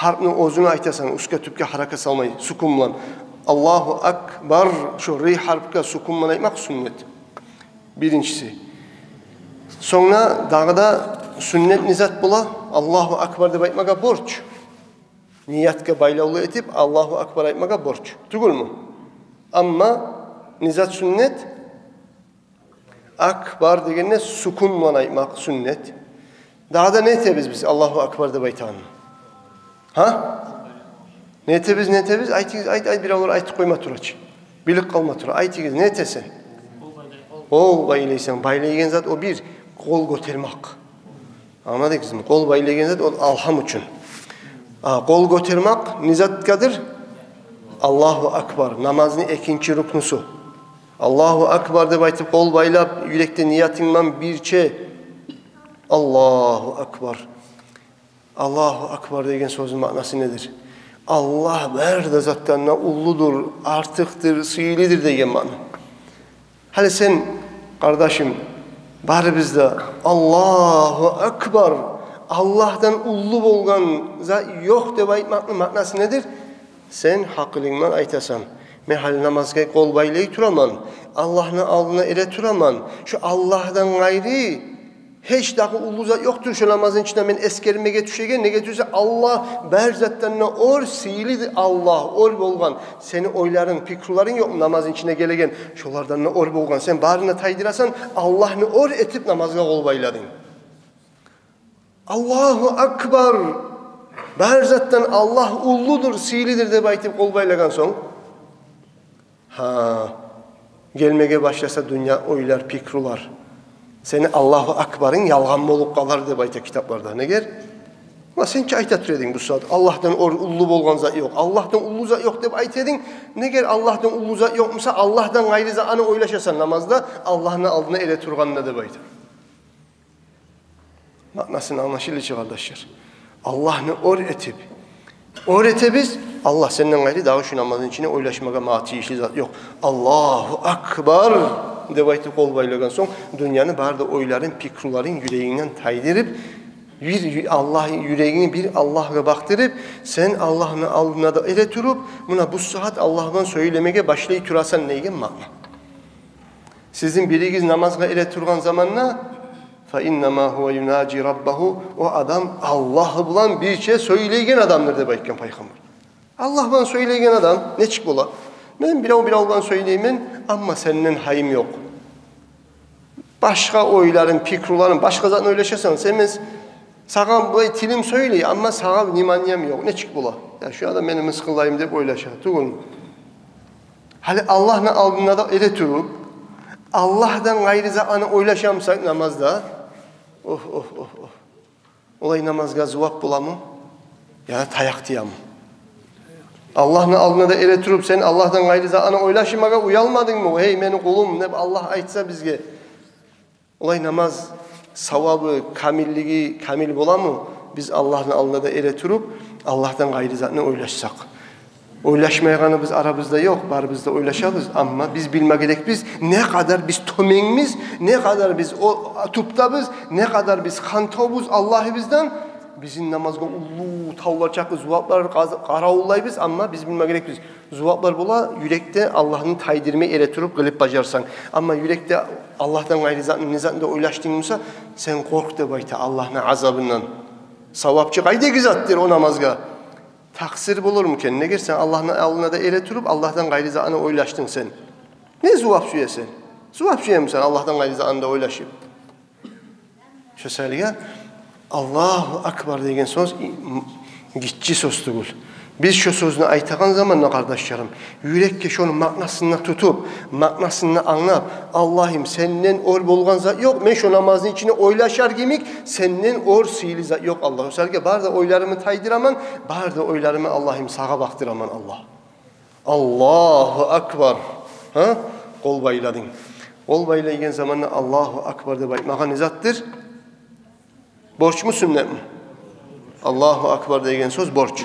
гьарпны оьзюнг айтасан, уьстге-тюпге гьаракат салмай, сукун булан. Аллагьу акбар, шо ри гьарпгъа сукун булан айтмакъ сюннет. Биринчиси. Сонг дагъы да сюннет не зат бола? Аллагьу акбар деп айтмагъа борч. Ниятгъа байлавлу этип, Аллагьу акбар айтмагъа борч. Тюгюлмю? Амма не зат сюннет? Акбар дегенде сукун булан айтмакъ сюннет. Дагъы да не этебиз биз Аллагьу акбар деп айтагъанда? Гьа? Не этебиз, не этебиз? Айтыгъыз, айт, айт, биревлер айтып къойма тура чы. Билип къалма тура. Айтыгъыз, не этесен? Къол байлайсан, байлайгъан зат о бир, къол гётермек. Англадыгъызмы? Къол байлайгъан зат о алгьам учун. А, къол гётермек не затгъадыр? Аллагьу акбар, намазны экинчи рукнусу. Аллагьу акбар деп айтып, къол байлап, юрекде ниятынг булан бирче Аллагьу акбар. Аллагьу акбар деген сёзню маънасы недир? Аллагь бары да затдан да уллудур, артыкъдыр, сыйлыдыр деген маъна. Гьали сен, къардашым, барыбыз да Аллагьу акбар, Аллагьдан уллу болгъан зат ёкъ деп айтмакъны маънасы недир? Сен гьакъылынг булан айтасан: мен гьали намазгъа къол байлай тураман, Аллагьны алдына эре тураман. Шо Аллагьдан къайры гьеч дагъы уллу зат ёкъдур шо намазны ичинде мен эсгермеге тюшеген. Неге тюгюл де Аллагь бары затдан да оьр, сыйлыдыр Аллагь, оьр болгъан. Сени ойларынг, пикруларынг ёкъму намазны ичинде гелеген? Шолардан да оьр болгъан. Сен барын да тайдырасан, Аллагьны оьр этип намазгъа къол байладынг. Аллагьу акбар! Бары затдан Аллагь уллудур, сыйлыдыр деп айтып къол байлагъан сонг, гьа, гелмеге башласа дюнья ойлар, пикрулар, сени Аллагьу акбарынг ялгъан болуп къалар деп айта китапларда. Негер? Ва сен чи айта тура эдинг бу сагьат: Аллагьдан оьр, уллу болгъан зат ёкъ, Аллагьдан уллу зат ёкъ деп айта эдинг. Негер Аллагьдан уллу зат ёкъ буса, Аллагьдан къайры затны ойлашасан намазда, Аллагьны алдына эре тургъанда деп айта. Маънасы англашылды чы, къардашлар. Аллагьны оьр этип, оьр этебиз. Аллагь, сенден къайры дагъы шу намазны ичинде ойлашмагъа магъа тийишли зат ёкъ. Аллагьу акбар деп айтып къол байлагъан сонг, дюньяны бары да ойларын, пикруларын юрегингден тайдырып, бир ю-, Аллагь, юрегингни бир Аллагьгъа бакъдырып, сен Аллагьны алдына да эре туруп, муна бу сагьат Аллагь булан сёйлемеге башлай турасан деген маъна. Сизин биригиз намазгъа эре тургъан заманда, фа иннама гьува юнажи раббагьу, о адам Аллагь булан бирче сёйлейген адамдыр деп айтгъан Пайхаммар. Аллагь булан сёйлейген адам нечик бола? Мен бирев-бирев булан сёйлеймен, амма сенден гьайым ёкъ. Башгъа ойларын, пикруларын, башгъа затны ойлашасан. Сен мен сагъа булай тилим сёйлей, амма сагъа вниманием ёкъ. Нечик бола? Я, шу адам мени мысгъыллаймы деп ойлаша. Тюгюлмю? Гьали Аллагьны алдында да эретуруп, Аллагьдан къайры затланы ойлашамысан намазда? Оф, оф, оф, оф. Олай намазгъа зувап боламы? Яда таякъ тиеми? Аллагьны алдында да эретуруп, сен Аллагьдан къайры затланы ойлашмагъа уялмадынгмы? «Гьей, мени къулум», – деп Аллагь айтса бизге. Олай намаз савабы, камиллиги камил боламы? Биз Аллагьны алдында да эретуруп, Аллагьдан къайры затны ойлашсакъ. Ойлашмайгъаныбыз арабызда ёкъ, барыбыз да ойлашабыз. Амма биз билме герекбиз, не къадар биз тёменбиз, не къадар биз о тюпдебиз, не къадар биз хантавбуз Аллагьыбыздан. Бизин намазгъа уллу тавлар чакъы зуваплар къаз-, къаравуллайбыз, амма биз билме герекбиз. Зуваплар бола юрекде Аллагьны тайдырмай эретуруп къылып бажарсанг. Амма юрекде Аллагьдан къайры затны, не затны да ойлашдынг буса, сен къоркъ деп айта Аллагьны азабындан. Савапчы къайдагъы затдыр о намазгъа. Такъсыр болурму экен? Неге сен Аллагьны алдында да эретуруп, Аллагьдан къайры затны ойлашдынг сен? Не зувап сюесен? Зувап сюемисен Аллагьдан къайры затны да ойлашып? Шо саялы Аллагьу акбар деген сёз и-, м-, гиччи сёз тюгюл. Биз шо сёзню айтагъан заманда, къардашларым, юрекге шону маънасын да тутуп, маънасын да англап, Аллагьым, сенден оьр болгъан зат ёкъ, мен шо намазны ичинде ойлашар йимик сенден оьр сыйлы зат ёкъ, Аллагь. Шо саялы бары да ойларымны тайдыраман, бары да ойларымны, Аллагьым, сагъа бакъдыраман, Аллагь. Аллагьу акбар. Гьа? Къол байладынг. Къол байлайгъан заманда Аллагьу акбар деп айтмагъа не затдыр? Борчму, сюннетми? Аллагьу акбар деген сёз борч.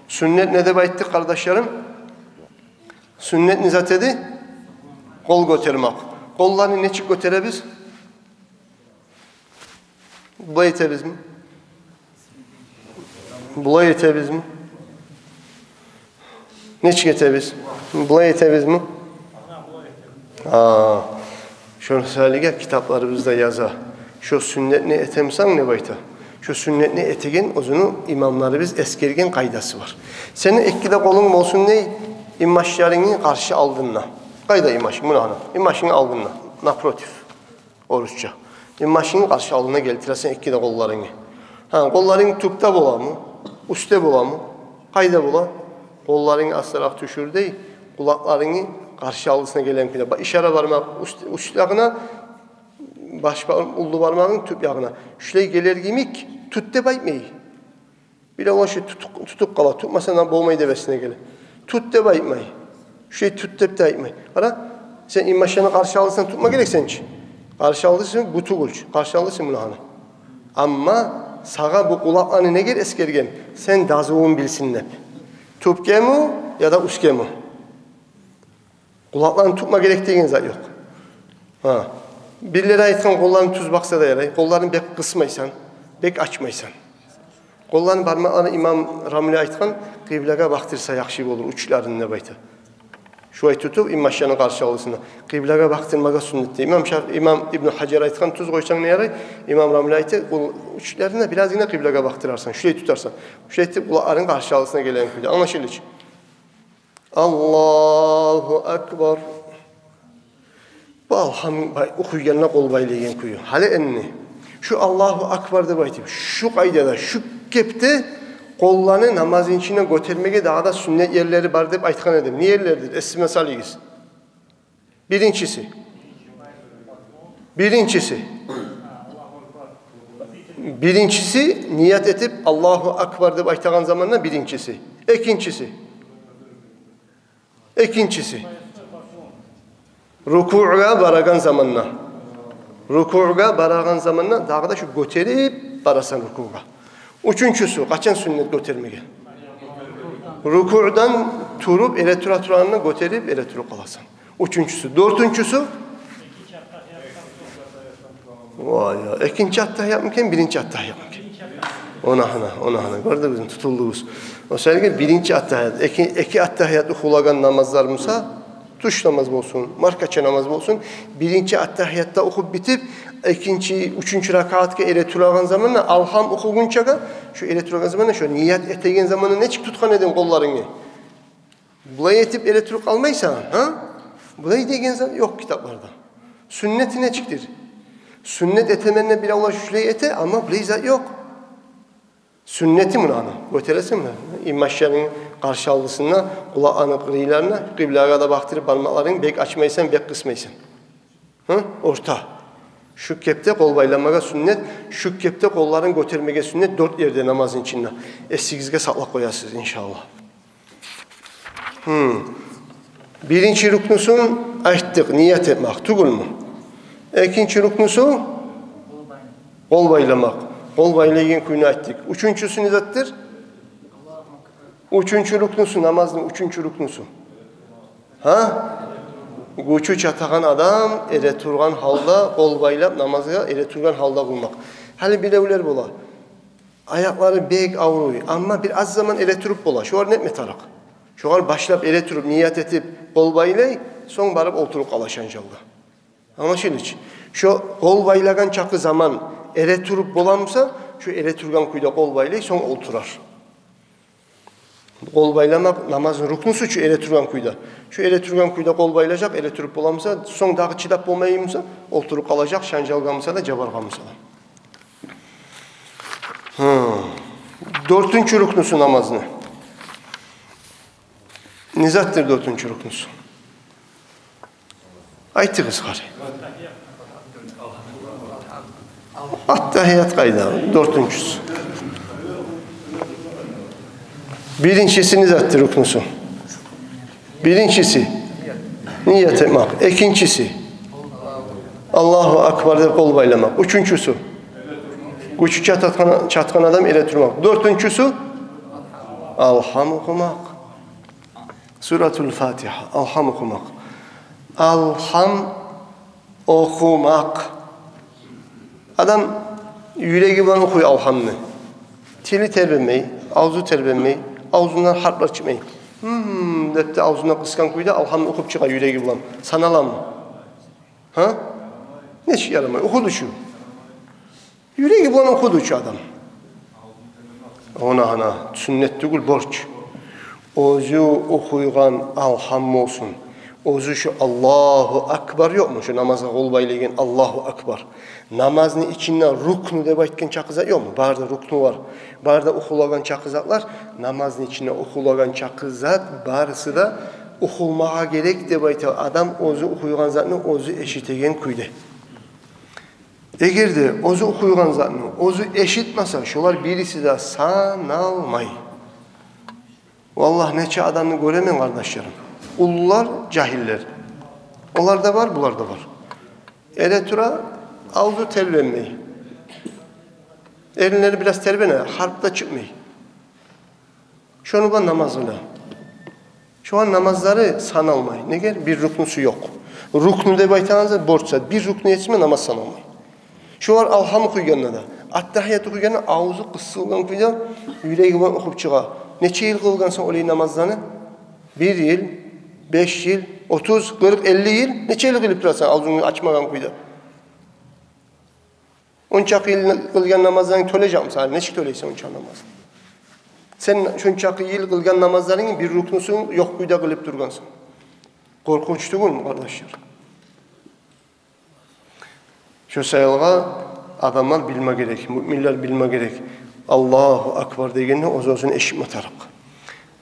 Сюннет не деп айтдыкъ, къардашларым? Сюннет не зат эди? Къол гётермек. Къолланы нечик гётеребиз? Булай этебизми? Булай этебизми? Нечик этебиз? Булай этебизми? А, шону саялы китапларыбызда яза. Шо сюннетни этемисен деп айта. Шо сюннетни этеген оьзюню имамларыбыз эсгерген къайдасы бар. Сени эки де къолунг болсун дей, инбашларынгны къаршы алдында. Къайда инбашынг? Муна гьана. Инбашынгны алдында. Напротив. Орусча. Инбашынгны къаршы алдына гелтиресен эки де къолларынгны. Гьа, къолларынг тюпде боламы? Уьстде боламы? Къайда бола? Къолларынгны астаракъ тюшюр дей, къулакъларынгны къаршы алдысына гелеген кюйде. Ба-, ишара бармакъ уьст, уьст ягъына, баш бар-, уллу бармагъынг тюп ягъына. Шулай гелер йимик тут деп айтмай. Бирев ону шу тутуп, тутуп къала, тутмасанг да болмай деп эсине геле. Тут деп айтмай. Шулай тут деп де айтмай. Къара, сен инбашланы къаршы алдысына тутма герексен чи. Къаршы алдысы бу тюгюл чю. Къаршы алдысы муна гьана. Амма сагъа бу къулакъланы неге эсгерген? Сен дазувунг билсин деп. Тюпгеми яда уьстгеми? Къулакъланы тутма герек деген зат ёкъ. Гьа. Бирлери айтгъан, къолларын тюз бакъса да ярай. Къолларын бек къысмайсан, бек ачмайсан. Къолларын, бармакъларын, имам Рамли айтгъан, къыблагъа бакъдырса яхшы болур, учучларын деп айта. Шулай тутуп, инбашланы къаршы алдысына. Къыблагъа бакъдырмагъа сюннет дей. Имам Шаф-, имам Ибну Гьажар айтгъан, тюз къойсанг да ярай. Имам Рамли айта, къол учучларын да биразгъына къыблагъа бакъдырарсан, шулай тутарсан. Шулай этип, къулакъларынг къаршы алдысына гелеген кюйде. Англашылдымы? Аллагьу акбар. Бу алгьам бай-, охуйгъанда къол байлайгъан кюю. Гьали энни шу Аллагьу акбар деп айтып, шу къайдада, шу кепде къолланы намазны ичинде гётермеге дагъы да сюннет ерлери бар деп айтгъан эдим. Не ерлеридир? Эсигизге салыгъыз. Биринчиси. Биринчиси. Биринчиси, ният этип, Аллагьу акбар деп айтагъан заманда биринчиси. Экинчиси. Экинчиси. Рукугъа барагъан заманда. Рукугъа барагъан заманда дагъы да шу гётерип барасан рукугъа. Уьчюнчюсю, къачан сюннет гётермеге? Рукугъдан туруп, эретура турагъанда гётерип, эретуруп къаласан. Уьчюнчюсю. Дёртюнчюсю? Вай, я, экинчи аттагьиятмы экен, биринчи аттагьиятмы экен? Она гьана, она гьана. Гёрдюгюзмю, тутулдугъуз. О саялы биринчи аттагьият, эки, эки аттагьият охулагъан намазлар буса, тюш намаз болсун, маркача намаз болсун, биринчи аттагьиятда охуп битип, экинчи, уьчюнчю ракаатгъа эретурагъан заманда, алгьам охугъунчагъа, шу эретурагъан заманда, шу ният этеген заманда нечик тутгъан эдинг къолларынгны? Булай этип эретуруп къалмайсан, гьа? Булай деген зат ёкъ китапларда. Сюннети нечикдир? Сюннет этемен деп биревлер шулай эте, амма булай зат ёкъ. Сюннети муну аны. Гётересен муну. Имам Шафиини къаршы алдысында, къулакъланы къырыйларына, къыблагъа да бакъдырып бармакъларынгны бек ачмайсан, бек къысмайсан. Гьы? Орта. Шу кепде къол байламагъа сюннет, шу кепде къолларын гётермеге сюннет дёрт ерде намазны ичинде. Эсигизге сакълап къоясыз, иншааллагь. Гьм. Биринчи рукнусун айтдыкъ, ният этмек, тюгюлмю? Экинчи рукнусу къол байламакъ. Къол байлайгъан кюйню айтдыкъ. Уьчюнчюсю не затдыр? Уьчюнчю рукнусу, намазны уьчюнчю рукнусу. Гьа? Гючю чатагъан адам эретургъан гьалда, къол байлап, намазгъа эретургъан гьалда къылмакъ. Гьали биревлер бола. Аякълары бек авруй, амма бир аз заман эретуруп бола. Шогъар не этме тарыкъ? Шогъар башлап эретуруп, ният этип, къол байлай, сонг барып олтуруп къала шанжалда. Англашылдымы? Шо къол байлагъан чакъы заман эретуруп боламыса, шо эретургъан кюйде къол байлай, сонг олтурар. Къол байламакъ намазны рукнусу чу эретургъан кюйде. Шо эретургъан кюйде къол байлажакъ, эретуруп боламыса, сонг дагъы чыдап болмаймыса, олтуруп къалажакъ, шанжалгъамыса да, жабаргъамыса да. Гьы. Дёртюнчю рукнусу намазны. Не затдыр дёртюнчю рукнусу? Айтыгъыз, къари. Аттагьият къайда? Дёртюнчюсю. Биринчиси не затдыр рукнусу? Биринчиси ният этмек. Экинчиси Аллагьу акбар деп къол байламакъ. Уьчюнчюсю гючю чатгъан, чатгъан адам эретурмакъ. Дёртюнчюсю Алгьам охумакъ. Суратул Фатигьа, Алгьам охумакъ. Алгьам охумакъ. Адам юреги булан охуй Алгьамны. Тили тербенмей, авзу тербенмей, авзундан гьарплар чыкъмай. Гьм деп де авзундан къысгъан кюйде Алгьамны охуп чыгъа юреги булан. Саналамы? Гьа? Нечик ярамай? Охуду чу. Юреги булан охуду чу адам. Она, она, сюннет тюгюл, борч. Оьзю охуйгъан Алгьам болсун, оьзю шо Аллагьу акбар ёкъму? Шо намазгъа къол байлайгъан Аллагьу акбар. Намазны ичинде рукну деп айтгъан чакъы зат ёкъму? Бары да рукну бар. Бары да охулагъан чакъы затлар, намазны ичинде охулагъан чакъы зат, барысы да охулмагъа герек деп айта адам оьзю охуйгъан затны оьзю эшитеген кюйде. Эгер де оьзю охуйгъан затны оьзю эшитмесе, шолар бириси де саналмай. Валлагь, нече адамны гёремен, къардашларым. Уллулар, жагьиллер. Олар да бар, булар да бар. Эретура, авзу тербенмей. Эринлери бираз тербене, гьарп да чыкъмай. Шону булан намаз къыла. Шогъар намазлары саналмай. Неге? Бир рукнусу ёкъ. Рукну деп айтагъан зат борч зат. Бир рукну этсеме, намаз саналмай. Шогъар Алгьам охуйгъанда да, Аттагьият охуйгъанда авзу къысылгъан кюйде, юреги булан охуп чыгъа. Нече йыл къылгъансан олай намазланы? Бир йыл, беш йыл, отуз, къыркъ, элли йыл. Нече йыл къылып турасан авзунгну ачмагъан кюйде? Ончакъы йыл къылгъан намазларынгны тёлежекмисен? Нечик тёлейсен ончакъы намазны? Сен шончакъы йыл къылгъан намазларынгны бир рукнусун ёкъ кюйде къылып тургъансан. Къоркъунч тюгюлмю, къардашлар? Шо саялгъа адамлар билме герек, муъминлер билме герек. Аллагьу акбар дегенде оьз-оьзюн эшитме тарыкъ.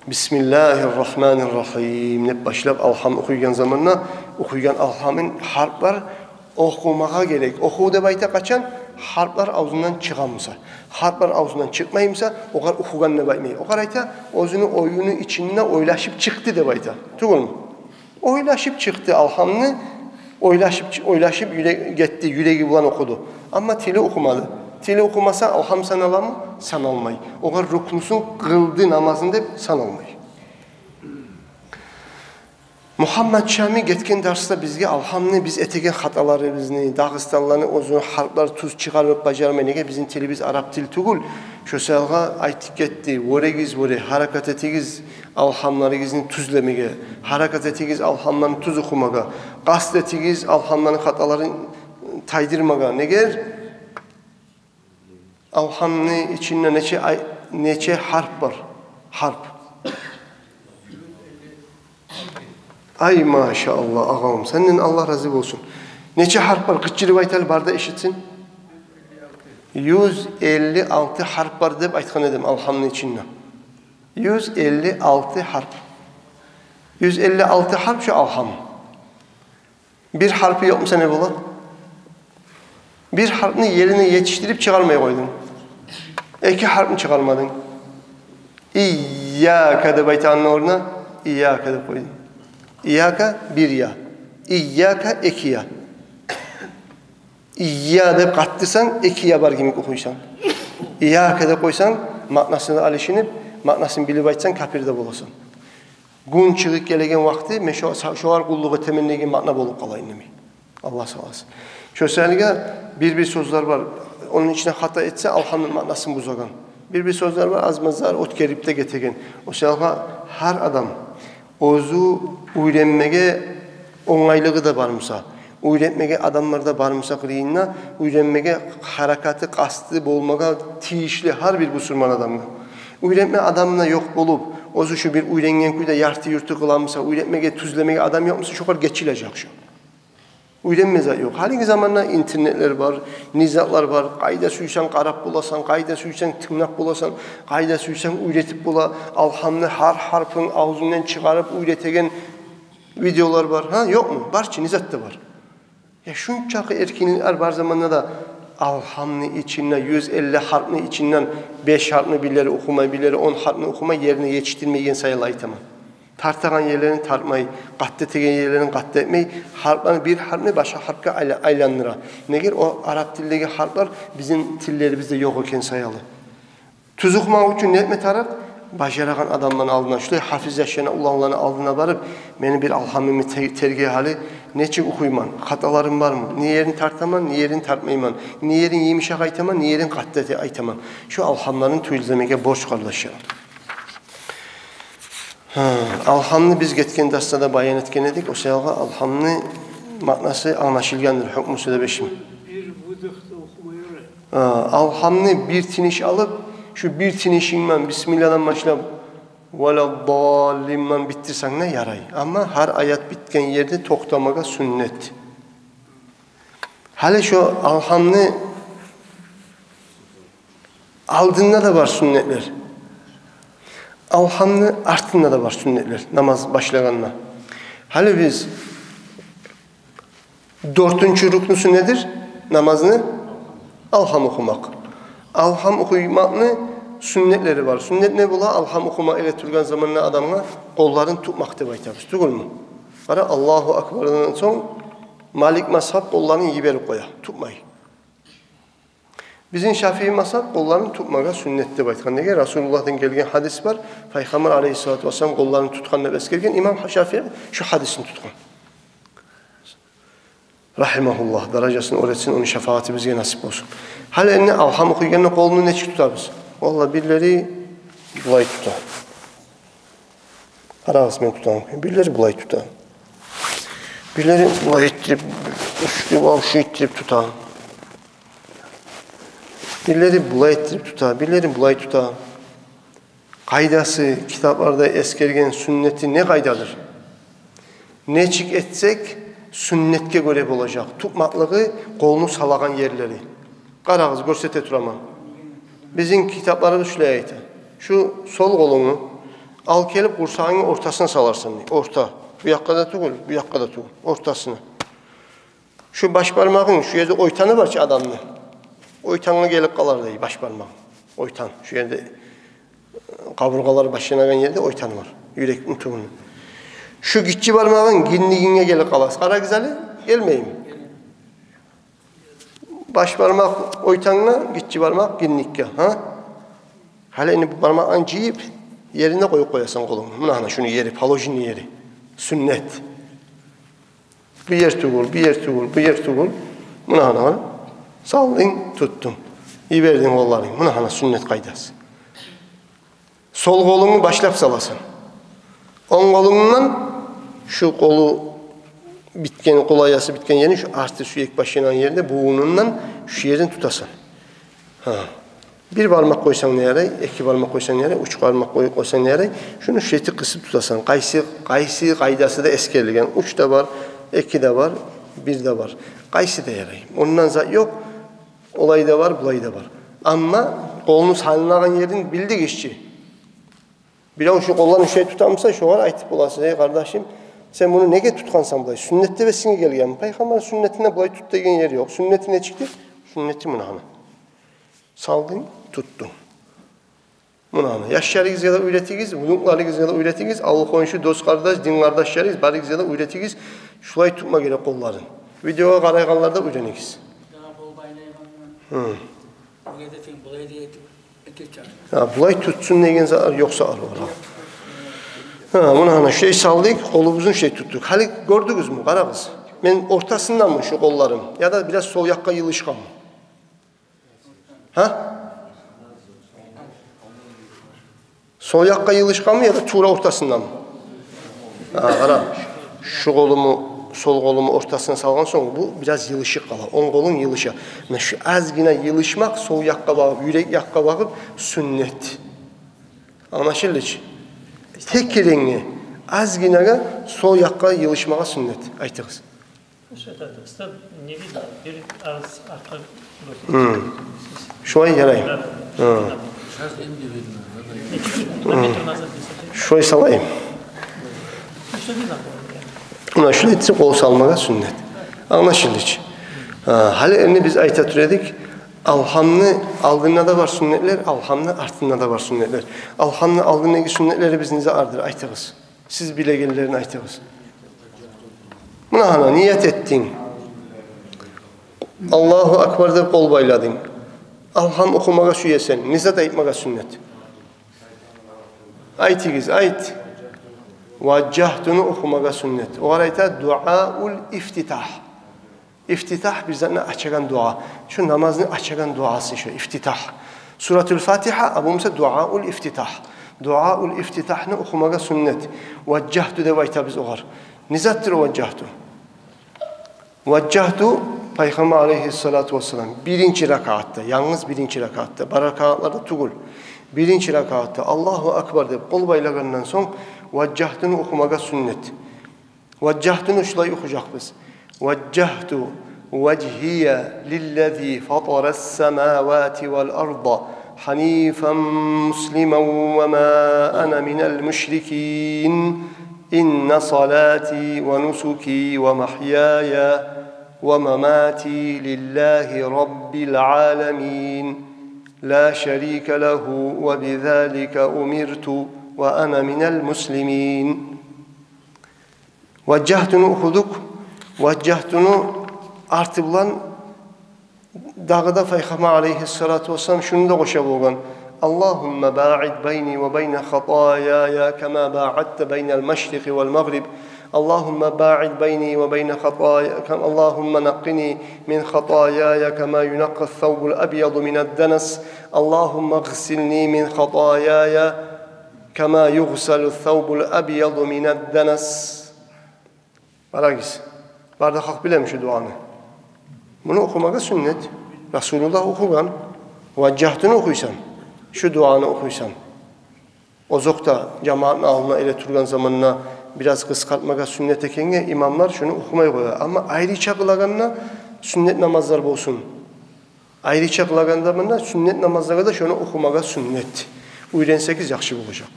Бисмиллагьир рагьманир рагьим деп башлап Алгьам охуйгъан заманда, охуйгъан Алгьамны гьарплар охумагъа герек. Охув деп айта къачан гьарплар авзундан чыгъамыса. Гьарплар авзундан чыкъмаймыса, огъар охугъан деп айтмай. Огъар айта, оьзюню оюну ичинде ойлашып чыкъды деп айта. Тюгюлмю? Ойлашып чыкъды Алгьамны, ойлашып, ойлашып юре-, гетди, юреги булан охуду. Амма тили охумады. Тили охумаса, Алгьам саналамы? Саналмай. Огъар рукнусун къылды намазны деп саналмай. Мугьаммад Шами гетген дарсда бизге Алгьамны, биз этеген хаталарыбызны, дагъыстанлыланы оьзю гьарплар тюз чыгъарып бажармай, неге бизин тилибиз арап тил тюгюл. Шо саялгъа айтып гетди: вёрегиз, вёре, гьаракат этигиз Алгьамларыгъызны тюзлемеге, гьаракат этигиз Алгьамланы тюз охумагъа, къаст этигиз Алгьамланы хаталарын тайдырмагъа. Неге? Алгьамны ичинде нече ай-, нече гьарп бар? Гьарп. Ай, машааллагь, агъам, сенден Аллагь рази болсун. Нече гьарп бар? Къычырып айталы, бары да эшитсин. Юз элли алты гьарп бар деп айтгъан эдим алгьамны ичинде. Юз элли алты гьарп. Юз элли алты гьарп шу алгьам. Бир гьарпы ёкъ буса не бола? Бир гьарпны ерине етишдирип чыгъармай къойдунг. Эки гьарпны чыгъармадынг. Ийяка деп айтагъанны орнуна ийяка деп къойдунг. Ийяка — бир я. Ийяка — эки я. Ийя деп къаттырсанг, эки я бар йимик охуйсан. Ийяка деп къойсанг, маънасы да алышынып, маънасын билип айтсанг, капир де боласан. Гюн чыгъып гелеген вакъти мен шо-, шогъар къуллукъ этемен деген маъна болуп къала инг де. Аллагь сакъласын. Шо саялы бир-бир сёзлер бар. Ону ичинде хата этсе, алгьамны маънасын бузагъан. Бир-бир сёзлер бар, аз-маз зат оьтгерип де гетеген. О саялы гьар адам оьзю уьйренмеге онгайлыгъы да бар буса, уьйретмеге адамлар да бар буса къырыйында, уьйренмеге гьаракаты, къасты болмагъа тийишли гьар бир бусурман адамгъа. Уьйретме адамына ёкъ болуп, оьзю шу бир уьйренген кюйде ярты-юрту къыла буса, уьйретмеге, тюзлемеге адам ёкъ буса, шогъар гечилежек шу. Уьйренме зат ёкъ. Гьалиги заманда интернетлер бар, не затлар бар. Къайда сюйсенг къарап боласан, къайда сюйсенг тынглап боласан, къайда сюйсенг уьйретип бола. Алгьамны гьар гьарпын авзундан чыгъарып уьйретеген видеолар бар. Гьа, ёкъму? Бар чы, не зат да бар. Я, шунчакъы эркинликлер бар заманда да, алгьамны ичинде, юз элли гьарпны ичинден беш гьарпны бирлери охумай, бирлери он гьарпны охумай, ерине етишдирмейген саялы айтаман. Тартагъан ерлерин тартмай, къатты этеген ерлерин къатты этмей, гьарпланы, бир гьарпны башгъа гьарпгъа айла-, айландыра. Неге? О арап тилдеги гьарплар бизин тиллерибизде ёкъ экен саялы. Тюз охумакъ учун не этме тарыкъ? Бажарагъан адамланы алдына, шулай гьафиз яшланы, уланланы алдына барып, мени бир алгьамымны те-, терге гьали, нечик охуйман, хаталарым бармы, не ерин тартаман, не ерин тартмайман, не ерин йымышакъ айтаман, не ерин къатты эте-, айтаман. Шу алгьамларын тюзлемеге борч, къардашлар. Гьа, алгьамны биз гетген дарсда да баян этген эдик. О саялы алгьамны маънасы англашылгъандыр, гьукмусу да бешим. Бир выдохда охума ярай. Гьа, алгьамны бир тыныш алып, шу бир тынышынг булан бисмилладан башлап, валаддаллин булан битдирсенг де ярай. Амма гьар аят битген ерде токътамагъа сюннет. Гьали шу алгьамны алдында да бар сюннетлер. Алгьамны артында да бар сюннетлер, намаз башлагъанда. Гьали биз, дёртюнчю рукнусу недир намазны? Алгьам охумакъ. Алгьам охумакъны сюннетлери бар. Сюннет не бола? Алгьам охума эретургъан заманда адамгъа къолларын тутмакъ деп айтабыз, тюгюлмю? Къара, Аллагьу акбардан сонг Малик мазгьаб къолларын йиберип къоя, тутмай. Бизин Шафии мазгьаб къолларын тутмагъа сюннет деп айтгъан. Неге? Расулуллагьдан гелген гьадис бар. Пайхаммар алайгьиссалату вассалам къолларын тутгъан деп эсгерген. Имам Шафии шу гьадисни тутгъан. Рагьимагьуллагь, даражасын оьр этсин, ону шафагьаты бизге насип болсун. Гьали энни алгьам охуйгъанда къолну нечик тутабыз? Валлагь, бирлери булай тута. Къарагъыз, мен тутаман. Бирлери булай тута. Бирлери булай этдирип, уьстюн-башын этдирип тута. Бирлери булай этдирип тута, бирлери булай тута. Къайдасы, китапларда эсгерген сюннети не къайдадыр? Нечик этсек сюннетге гёре болажакъ тутмакълыгъы, къолну салагъан ерлери? Къарагъыз, гёрсете тураман. Бизин китапларыбыз шулай айта: шу сол къолунгну ал гелип къурсагъынгны ортасына саларсан, дей. Орта. Бу якъгъа да тюгюл, бу якъгъа да тюгюл. Ортасына. Шу баш бармагъынг, шу ерде ойтаны бар чы адамны. Ойтангъа гелип къалар, дей, баш бармагъынг. Ойтан, шу ерде, къабургъалар башланагъан ерде ойтан бар. Юрекни тюбюнде. Шу гиччи бармагъынг гиннигинге гелип къалар. Къарагъыз гьали, гелмейми? Баш бармакъ ойтангъа, гиччи бармакъ гинникге, гьа? Гьали энни бу бармакъланы жыйып, ерине къоюп къоясан къолунгну. Муна гьана шуну ери, положенный ери. Сюннет. Бу ер тюгюл, бу ер тюгюл, бу ер тюгюл. Муна гьана, гьана. Салдынг, тутдунг. Йибердинг къолларынгны. Муна гьана сюннет къайдасы. Сол къолунгну башлап саласан. Онг къолунгдан шу къолу битген, къол аясы битген ерни, шу арты сюек башланагъан ерде, бувунундан шу ерден тутасан. Гьа. Бир бармакъ къойсанг да ярай, эки бармакъ къойсанг да ярай, уьч бармакъ къой-, къойсанг да ярай. Шуну шети къысып тутасан. Къайсы, къайсы къайдасы да эсгерилген. Уьч де бар, эки де бар. бир де бар. Къайсы да ярай. Ондан зат ёкъ. Олай да бар, булай да бар. Амма къолну салынагъан ерин билдик ишчи. Бирев шу къолларын шулай тутамыса, шогъар айтып боласыз: «Эй, къардашым, сен муну неге тутгъансан булай? Сюннетде бесинге гелгенми? Пайхаммар сюннетинде булай тут деген ер ёкъ. Сюннети нечикди?» Сюннети муна гьана. Салдынг, тутдунг. Муна гьана. Яшларыгъызгъа да уьйретигиз, внукларыгъызгъа да уьйретигиз, авул-хоншу, дос-къардаш, дин къардашларыгъыз, барыгъызгъа да уьйретигиз. Шулай тутма герек къолларын. Видеогъа къарайгъанлар да уьйренигиз. Дагъы къол байлайгъанда, гьы, о ерде сен булай да этип, этип чыгъар. Гьа, булай тутсун деген зат ёкъ, сагъар ола. Гьа, муна гьана шулай салдыкъ, къолубузну шулай тутдукъ. Гьали гёрдюгюзмю? Къарагъыз. Мен ортасындамы шу къолларым? Яда бираз сол якъгъа йылышгъанмы? Гьа? Сол якъгъа йылышгъанмы яда тувра ортасындамы? Гьа, къара. Шу къолуму, сол къолуму ортасына салгъан сонг, бу бираз йылышып къала. Онг къолунг йылыша. Муна шу азгъына йылышмакъ сол якъгъа багъып, юрек якъгъа багъып сюннет. Англашылдычы? Тек керенге, азгъынагъа сол якъгъа йылышмагъа сюннет. Айтыгъыз. Что-то, что не видно, перед, а, с-, артгъа. Гьм. Шулай ярай. Да, да. Гьм. Сейчас им не видно, да, да. Нечего видно, на метр назад не смотри. Шулай салайым. Ну, что видно было, да. Муна шулай этсе, къол салмагъа сюннет. Англашылдычы? Гьа, гьали энни биз айта тура эдик, алгьамны алдында да бар сюннетлер, алгьамны артында да бар сюннетлер. Алгьамны алдындагъы сюннетлери биз не затдыр, айтыгъыз. Сиз билегенлерин айтыгъыз. Муна гьана, ният этдинг. Аллагьу акбар деп къол байладынг. Алгьам охумагъа сюесен, не зат айтмагъа сюннет? Айтыгъыз, айт. Важжагьтуну охумагъа сюннет. Огъар айта дуаул ифтитагь. Ифтитагь бир затны ачагъан дуа. Шу намазны ачагъан дуасы шу ифтитагь. Суратул Фатигьа, а бу буса дуаул ифтитагь. Дуаул ифтитагьны охумагъа сюннет. Важжагьту деп айтабыз огъар. Не затдыр о важжагьту? Важжагьту, Пайхаммар алейгьиссалату вассалам биринчи ракаатда, янгыз биринчи ракаатда, бар ракаатларда тюгюл, биринчи ракаатда Аллагьу акбар деп къол байлагъандан сонг важжагьтуну охумагъа сюннет. Важжагьтуну шулай охужакъбыз. Важжагьту важгьия лиллази фатарас-самавати вал-арда хьанифан муслиман ва ма ана минал мушрикин. Инна салати ва нусуки ва махьяя ва мамати лиллази раббил аламин. Ла шарика лагьу ва бизалика умирту ва ана минал муслимин. Важжагьтуну охудукъ. Важжагьтуну арты булан дагъы да Пайхаммар алейгьиссалату вассалам шуну да къоша болгъан: Аллагьумма баъид байни ва байна хатаяя кама баъадта байнал машрикъи вал магъриб. Аллагьумма баъид байни ва байна хатая, кам-, Аллагьумма наккъини мин хатаяя кама юнаккъас-савбул абъяду минад-данас. Аллагьумма гъсилни мин хатаяя кама югъсалу-с-савбул абъяду минад-данас. Барагъыз. Бары да халкъ билеми шу дуаны? Муну охумагъа сюннет. Расулуллагь охугъан. Важжагьтуну охуйсан, шу дуаны охуйсан. Озокъда, жамаатны алдына эретургъан заманда бираз къысгъартмагъа сюннет экенге, имамлар шуну охумай къоя. Амма айрыча къылагъанда, сюннет намазлар болсун, айрыча къылагъанда, мунда сюннет намазлагъа да шуну охумагъа сюннет. Уьйренсегиз, яхшы болажакъ.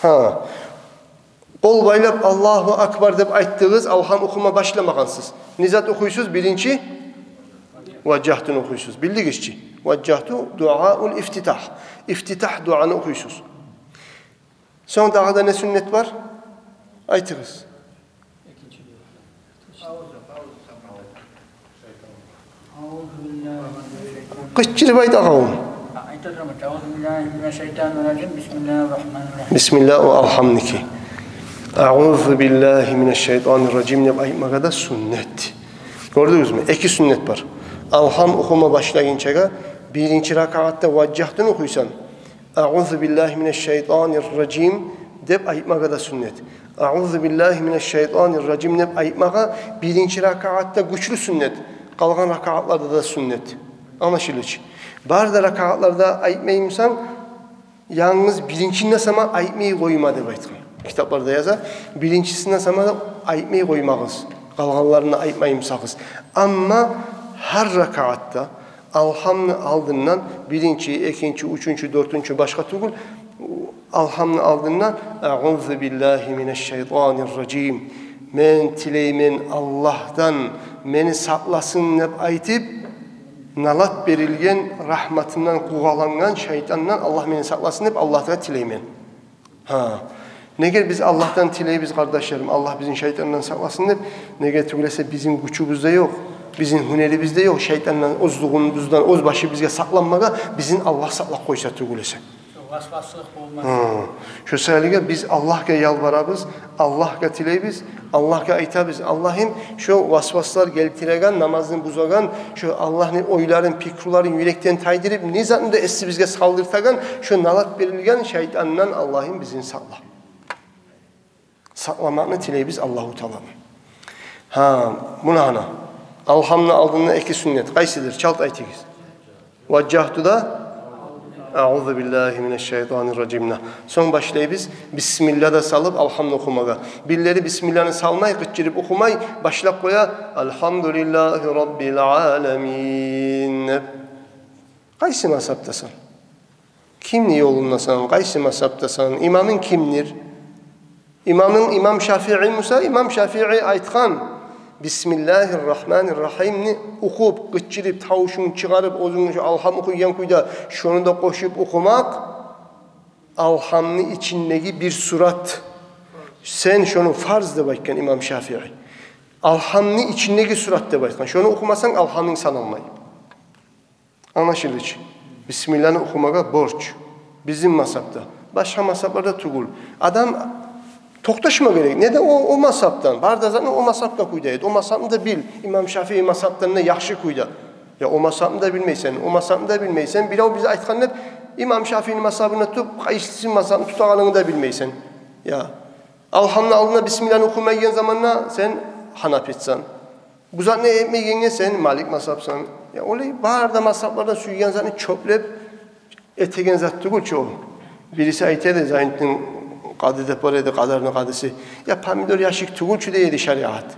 Гьа. Къол байлап, Аллагьу акбар деп айтдыгъыз, алгьам охума башламагъансыз. Не зат охуйсуз? Биринчи важжагьтуну охуйсуз. Билдигиз чи? Важжагьту дуаул ифтитагь. Ифтитагь дуаны охуйсуз. Сонг дагъы да не сюннет бар? Айтыгъыз. Къычырып айт, агъавум. Бисмиллагь ва алгьамдики. Аузу биллагьи минаш-шайтанир-ражим деп айтмагъа да сюннет. Гёрдюгюзмю? Эки сюннет бар. Алгьам охума башлагъынчагъа биринчи ракаатда важжагьтуну охуйсан, «Аузу биллагьи минаш-шайтанир-ражим» деп айтмагъа да сюннет. «Аузу биллагьи минаш-шайтанир-ражим» деп айтмагъа биринчи ракаатда гючлю сюннет, къалгъан ракаатларда да сюннет. Англашылдычы? Бары да ракаатларда айтмаймысан, янгыз биринчисинде сама айтмай къойма деп айтгъан. Китапларда яза, биринчисинде сама да айтмай къоймагъыз. Къалгъанларын айтмаймысагъыз. Амма гьар ракаатда Алгьамны алдындан, биринчи, экинчи, уьчюнчю, дёртюнчю, башгъа тюгюл, Алгьамны алдындан «Агъузу биллагьи минаш шайтанир ражим», «Мен тилеймен Аллагьдан, мени сакъласын», — деп айтып, налат берилген, рагьматындан къувалангъан шайтандан Аллагь мени сакъласын деп Аллагьгъа тилеймен. Гьа. Неге биз Аллагьдан тилейбиз, къардашларым, Аллагь бизин шайтандан сакъласын деп? Неге тюгюл эсе, бизин гючюбюз де ёкъ, бизин гьюнерибиз де ёкъ шайтандан оьзлюгюбюзден, оьз башыбызгъа сакъланмагъа, бизин Аллагь сакълап къойса тюгюл эсе. Васваслыкъ болмас. Гьы. Шо саялыгъа биз Аллагьгъа ялбарабыз, Аллагьгъа тилейбиз, Аллагьгъа айтабыз: «Аллагьым, шо васваслар гелтиреген, намазны бузагъан, шо Аллагьны ойларын, пикруларын юрекден тайдырып, не затны да эсибизге салдыртагъан, шо налат берилген шайтандан, Аллагьым, бизин сакъла». Сакъламакъны тилейбиз Аллагьу Тааладан. Гьа, муна гьана. Алгьамны алдында эки сюннет. Къайсыдыр? Чалт айтыгъыз. Важжагьту да, агъузу биллагьи минаш шайтанир ражим да. Сонг башлайбыз бисмилла да салып Алгьамны охумагъа. Бирлери бисмилланы салмай, къычырып охумай, башлап къоя: «Алгьамдулиллагьи раббил аламин» деп. Къайсы мазгьабдасан? Кимни ёлундасан? Къайсы мазгьабдасан? Имамынг кимдир? Имамынг имам Шафии буса, имам Шафии айтгъан: «Бисмиллагьир рагьманир рагьимни охуп, къычырып, тавушунгну чыгъарып, оьзюнг шо Алгьам охуйгъан кюйде, шону да къошуп охумакъ Алгьамны ичиндеги бир сурат. Сен шону фарз», — деп айтгъан имам Шафии. «Алгьамны ичиндеги сурат», — деп айтгъан. «Шону охумасанг, Алгьамынг саналмай». Англашылды чы. Бисмилланы охумагъа борч. Бизин мазгьабда. Башгъа мазгьабларда тюгюл. Адам токъташма герек. Не де о, о мазгьабдан. Бары да затны о мазгьабгъа кюйде эди. О мазгьабны да бил. Имам Шафии мазгьабдан да яхшы кюйде. Я о мазгьабны да билмейсен, о мазгьабны да билмейсен. Бирев биз айтгъан деп, имам Шафиини мазгьабын тутуп, къайсы мазгьабны тутагъанынгны да билмейсен. Я. Алгьамны алдында бисмилланы охумайгъан заманда сен гьанафитсен. Бу затны этмейгенге сен малик мазгьабсан. Я олай бары да мазгьаблардан сюйген затны чёплеп этеген зат тюгюл чю о. Бириси айта эди, Зайнутдин къади деп бар эди, Къадарны къадиси. Я помидор яшик тюгюл чю дей эди шариат.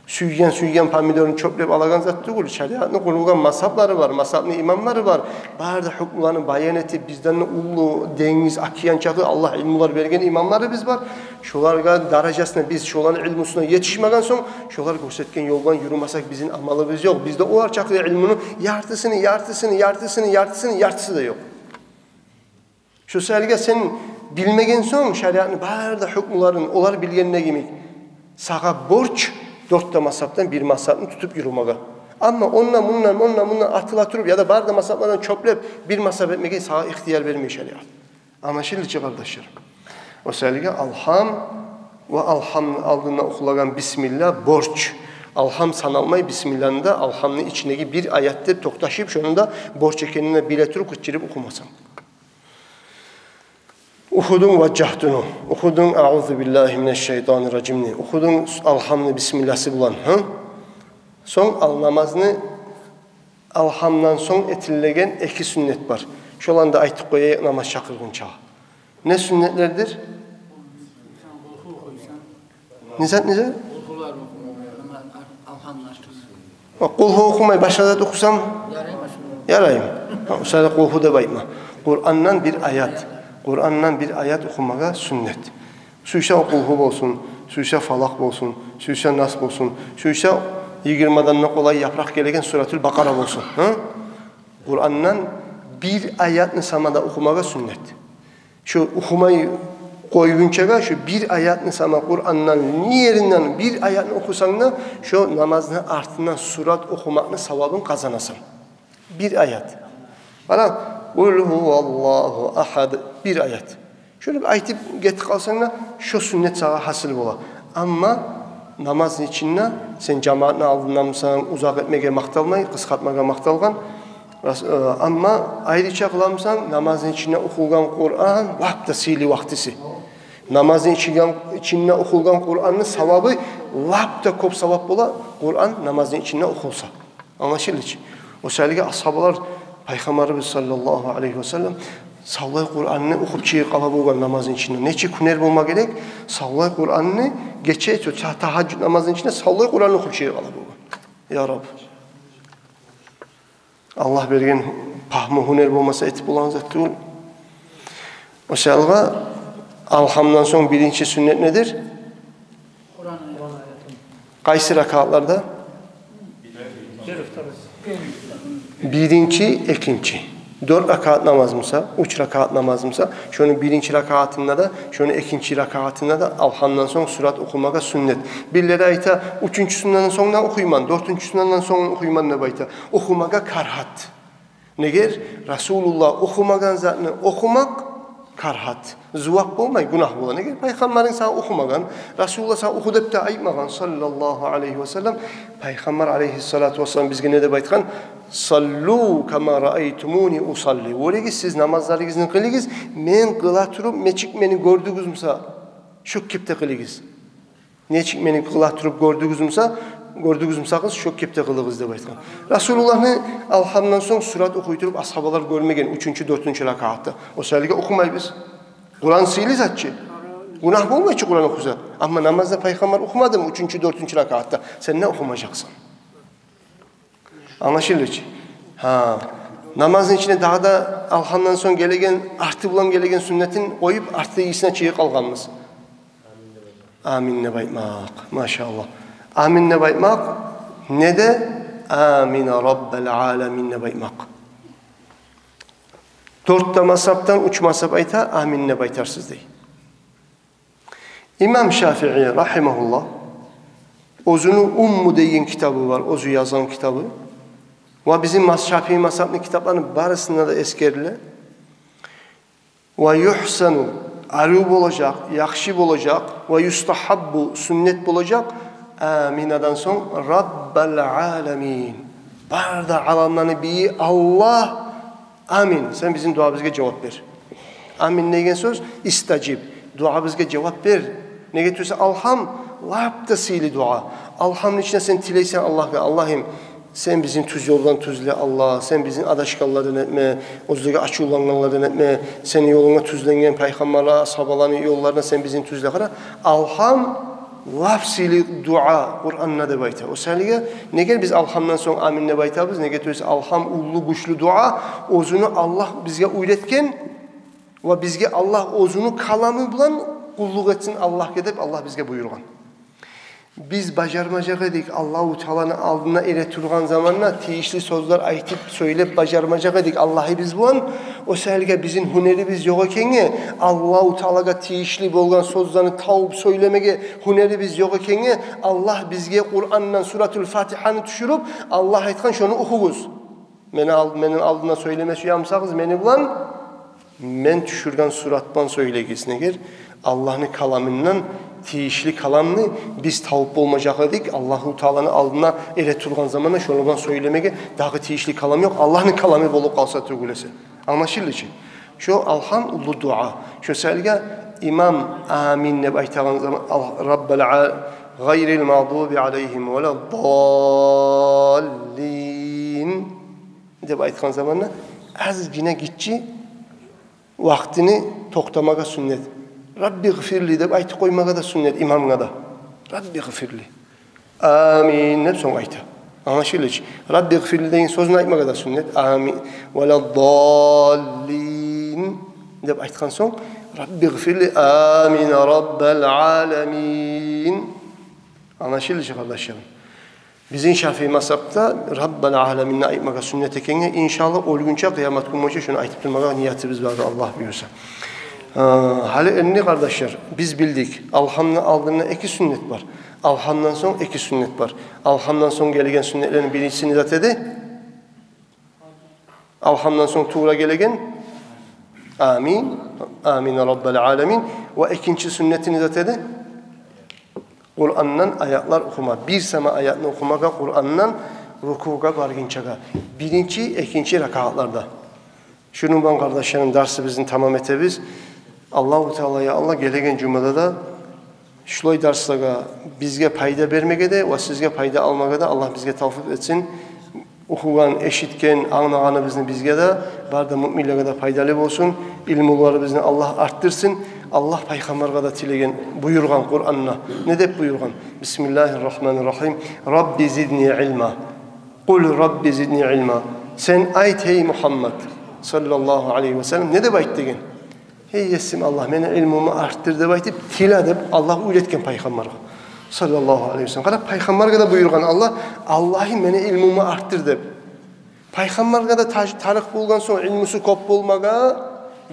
Сюйген, сюйген помидорну чёплеп алагъан зат тюгюл. Шариатны къурулгъан мазгьаблары бар, мазгьабны имамлары бар. Бары да гьукмуланы баян этип, бизден де уллу денгиз, океан чакъы Аллагь илмулар берген имамларыбыз бар. Шоларгъа даражасына, биз шоланы илмусуна етишмеген сонг, шолар гёрсетген ёлдан юрюмесек, бизин амалыбыз ёкъ. Бизде олар чакъы илмуну яртысыны, яртысыны, яртысыны, яртысыны, яртысы да ёкъ. Шо саялыгъа сен билмеген сонг шариатны бары да гьукмуларын, олар билгенде йимик, сагъа борч дёрт де мазгьабдан бир мазгьабны тутуп юрюмеге. Амма ондан, мундан, ондан, мундан атыла туруп, яда бары да мазгьаблардан чёплеп бир мазгьаб этмеге сагъа ихтияр бермей шариат. Англашылды чы, къардашлар. О саялыгъа Алгьам ва Алгьамны алдында охулагъан бисмилла борч. Алгьам саналмай бисмилланы да, Алгьамны ичиндеги бир аят деп токъташып, шону да борч экенин де биле туруп къычырып охумасанг. Охудунг Важжагьтуну, охудунг Агъузу биллагьи минаш шайтанир ражимни, охудунг Алгьамны бисмилласы булан, гьы? Сонг ал намазны Алгьамдан сонг этилеген эки сюннет бар. Шоланы да айтып къояйыкъ намаз чакъыргъынча. Не сюннетлердир? Не зат, не зат? Къулгьу охумай, башгъа зат охусам? Яраймы? Гьа, о саялы къулгьу деп айтма. Къурандан бир аят. Къурандан бир аят охумагъа сюннет. Сюйсе къулгьу болсун, сюйсе Фалакъ болсун, сюйсе Нас болсун, сюйсе йигирмадан да къолай япыракъ гелеген Суратул Бакъара болсун. Гьа? Къурандан бир аятны сама да охумагъа сюннет. Шо охумай къойгъунчагъа, шо бир аятны сама Къурандан, не еринден бир аятны охусанг да, шо намазны артындан сурат охумакъны савабын къазанасан. Бир аят. Ана, «Къул гьуваллагьу агьад», бир аят. Шону бир айтып гетип къалсанг да, шо сюннет сагъа гьасил бола. Амма намазны ичинде сен жамаатны алдындамысан, узакъ этмеге макъталмай, къысгъартмагъа макъталгъан. Рас-, э, амма айрыча къыламысан, намазны ичинде охулгъан Къуран лап да сыйлы вакътиси. Намазны ичинде, ичинде охулгъан Къуранны савабы лап да кёп савап бола, Къуран намазны ичинде охулса. Англашылды чы. О саялыгъа асгьабалар Пайхаммарыбыз саллаллагьу алайгьи ва саллам Савлай Къуранны охуп чыгъып къала болгъан намазны ичинде. Нечик гьюнер болма герек? Савлай Къуранны гече, та-, тагьажжуд намазны ичинде савлай Къуранны охуп чыгъып къала болгъан. Я Раб. Аллагь берген пагьму, гьюнер болмаса, этип болагъан зат тюгюл. О саялгъа Алгьамдан сонг биринчи сюннет недир? Къайсы ракатларда? Биринчи, экинчи. Дёрт ракат намаз буса, уьч ракат намаз буса, шону биринчи ракатында да, шону экинчи ракатында да Алгьамдан сонг сурат охумагъа сюннет. Бирлери айта, уьчюнчюсюнден сонг да охуйман, дёртюнчюсюнден сонг охуйман деп айта. Охумагъа карагьат. Негер Расулуллагь охумагъан затны охумакъ карагьат. Зувап болмай, гюнагь бола. Негер Пайхаммарынг сагъа охумагъан, Расулуллагь сагъа оху деп де айтмагъан, саллаллагьу алайгьи ва саллам. Пайхаммар алайгьиссалату вассалам бизге не деп айтгъан? «Саллу кама раайтумуни усалли». Гёрегиз, сиз намазларыгъызны къылыгъыз, мен къыла туруп, нечик мени гёрдюгюз буса, шо кепде къылыгъыз. Нечик мени къыла туруп гёрдюгюз буса, гёрдюгюз бусагъыз, шо кепде къылыгъыз деп айтгъан. Расулуллагьны Алгьамдан сонг сурат охуй туруп асгьабалар гёрмеген уьчюнчю, дёртюнчю ракатда. О саялгъа охумайбыз. Къуран сыйлы зат чы. Гюнагь болмай чы Къуран охуса. Амма намазда Пайхаммар охумадымы уьчюнчю, дёртюнчю ракатда? Сен де охумажакъсан. Англашылды чы? Гьа. Намазны ичинде дагъы да Алгьамдан сонг гелеген, арты булан гелеген сюннетин къоюп, арты ийисине чыгъып къалгъанбыз. Амин деп айтмакъ. Машаллагь. Амин деп айтмакъ. Не де «Амин Раббал аламин» деп айтмакъ. Дёрт де мазгьабдан уьч мазгьаб айта, «Амин» деп айтарсыз дей. Имам Шафии рагьимагьуллагь, оьзюню «Умму» деген китабы бар, оьзю язгъан китабы. Ва бизин маз-, Шафии мазгьабны китапларыны барысында да эсгериле. «Ва югьсану», арив болажакъ, яхшы болажакъ, «ва юстагьаббу», сюннет болажакъ, «Аминадан» сонг «Раббал аламин». Бары да аламланы бийи Аллагь, амин, сен бизин дуабызгъа жавап бер. Амин деген сёз «истажиб», дуабызгъа жавап бер. Неге тюгюл эсе Алгьам лап да сыйлы дуа. Алгьамны ичинде сен тилейсен Аллагьгъа: «Аллагьым, сен бизин тюз ёлдан тюзле, Аллагь, сен бизин адашгъанлардан этме, оьзлеге ачувлангъанлардан этме, сени ёлунга тюзленген пайхаммарлар, асгьабаланы ёлларына сен бизин тюзле». Къара, Алгьам лап сыйлы дуа Къуранда деп айта. О саялгъа, неге биз Алгьамдан сонг «Амин» деп айтабыз? Неге тюгюл эсе Алгьам уллу, гючлю дуа, оьзюню Аллагь бизге уьйретген ва бизге Аллагь оьзюню каламы булан къуллукъ этсин Аллагьгъа деп Аллагь бизге буюргъан. Биз бажармажакъ эдик, Аллагьу Тааланы алдына эретургъан заманда тийишли сёзлер айтып, сёйлеп бажармажакъ эдик Аллагьыбыз булан. О саялгъа бизин гьюнерибиз ёкъ экенге, Аллагьу Таалагъа тийишли болгъан сёзлени табып сёйлемеге гьюнерибиз ёкъ экенге, Аллагь бизге Къурандан Суратул Фатигьаны тюшюрюп, Аллагь айтгъан: «Шону охугъуз. Мени ал-, мени алдымда сёйлеме сюе бусагъыз мени булан, мен тюшюрген суратдан сёйлегиз». Неге? Аллагьны каламындан тийишли каламны биз табып болмажакъ эдик Аллагьу Тааланы алдына эретургъан заманда шону булан сёйлемеге. Дагъы тийишли калам ёкъ, Аллагьны каламы болуп къалса тюгюл эсе. Англашылды чы? Шо Алгьам уллу дуа. Шо саялгъа имам «Амин» деп айтагъан заман, ал-, «Раббал а-, гъайрил магъдуби алайгьим валаддаллин» деп айтгъан заманда азгъына гиччи вакътини токътамагъа сюннет. «Раббигъфирли» деп айтып къоймагъа да сюннет имамгъа да. «Раббигъфирли». «Амин» деп сонг айта. Англашылды чы? «Раббигъфирли» деген сёзню айтмагъа да сюннет. «Амин». «Валаддаллин» деп айтгъан сонг, «Раббигъфирли, амин, Раббал аламин». Англашылды чы, къардашларым? Бизин Шафии мазгьабда «Раббал аламин»ни айтмагъа сюннет экенге, иншаллагь, оьлгюнче, къыямат гюн болгъунча шону айтып турмагъа ниятыбыз бар, Аллагь буюрса. Э, гьали энни, къардашлар, биз билдик, Алгьамны алдында эки сюннет бар. Алгьамдан сонг эки сюннет бар. Алгьамдан сонг гелеген сюннетлени биринчиси не зат эди? Алгьамдан сонг тувра гелеген «Амин», «Амин Раббал аламин». Ва экинчи сюннети не зат эди? Къурандан аятлар охума. Бир сама аятны охумагъа Къурандан рукугъа баргъынчагъа. Биринчи, экинчи ракатларда. Шуну булан, къардашларым, дарсыбызны тамам этебиз. Аллагьу Таала, я Аллагь, гелеген жумада да шулай дарслагъа бизге пайда бермеге де ва сизге пайда алмагъа да Аллагь бизге тавфикъ этсин. Охугъан, эшитген, англагъаныбызны бизге де, бары да муъминлеге де пайдалы болсун. Илмуларыбызны Аллагь артдырсын. Аллагь пайхаммаргъа да тилеген, буюргъан Къуранда. Не деп буюргъан? Бисмиллагьи ррагьмани ррагьим. Рабби зидни илма. Къул Рабби зидни илма. Сен айт, гьей Мугьаммад, саллаллагьу алайгьи ва саллам, не деп айт деген. Гьей Есим Аллагь, мени илмумну артдыр деп айтып тиле деп Аллагь уьйретген пайхаммаргъа, саллаллагьу алайгьи ва саллам. Къара, пайхаммаргъа да буюргъан Аллагь, Аллагьым, мени илмумну артдыр деп. Пайхаммаргъа да таж-, тарыкъ болгъан сонг илмусу кёп болмагъа,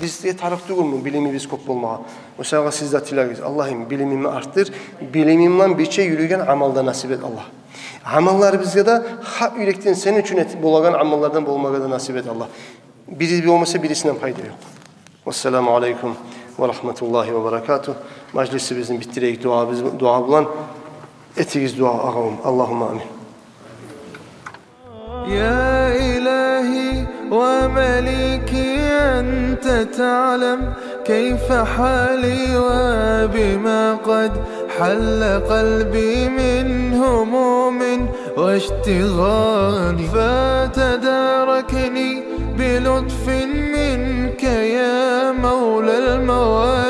бизге тарыкъ тюгюлмю билимибиз кёп болмагъа? О саягъа сиз де тилегиз: Аллагьым, билимимни артдыр, билимим булан бирче юрюйген амал да насип эт, Аллагь. Амалларыбызгъа да гьакъ юрекден сен учун эт-, болагъан амаллардан болмагъа да насип эт, Аллагь. Бири болмаса, бирисинден пайда ёкъ. Вассаламу алайкум ва рагьматуллагьи ва баракатугь. Мажлисибизни битдирейик дуабыз, дуа булан. Этигиз дуа, агъавум. Аллагьумма амин. يا إلهي ومليكي، أنت تعلم كيف حالي وبما قد حل قلبي من هموم واشتغال، فتداركني بلطف منك يا مولى الموالي.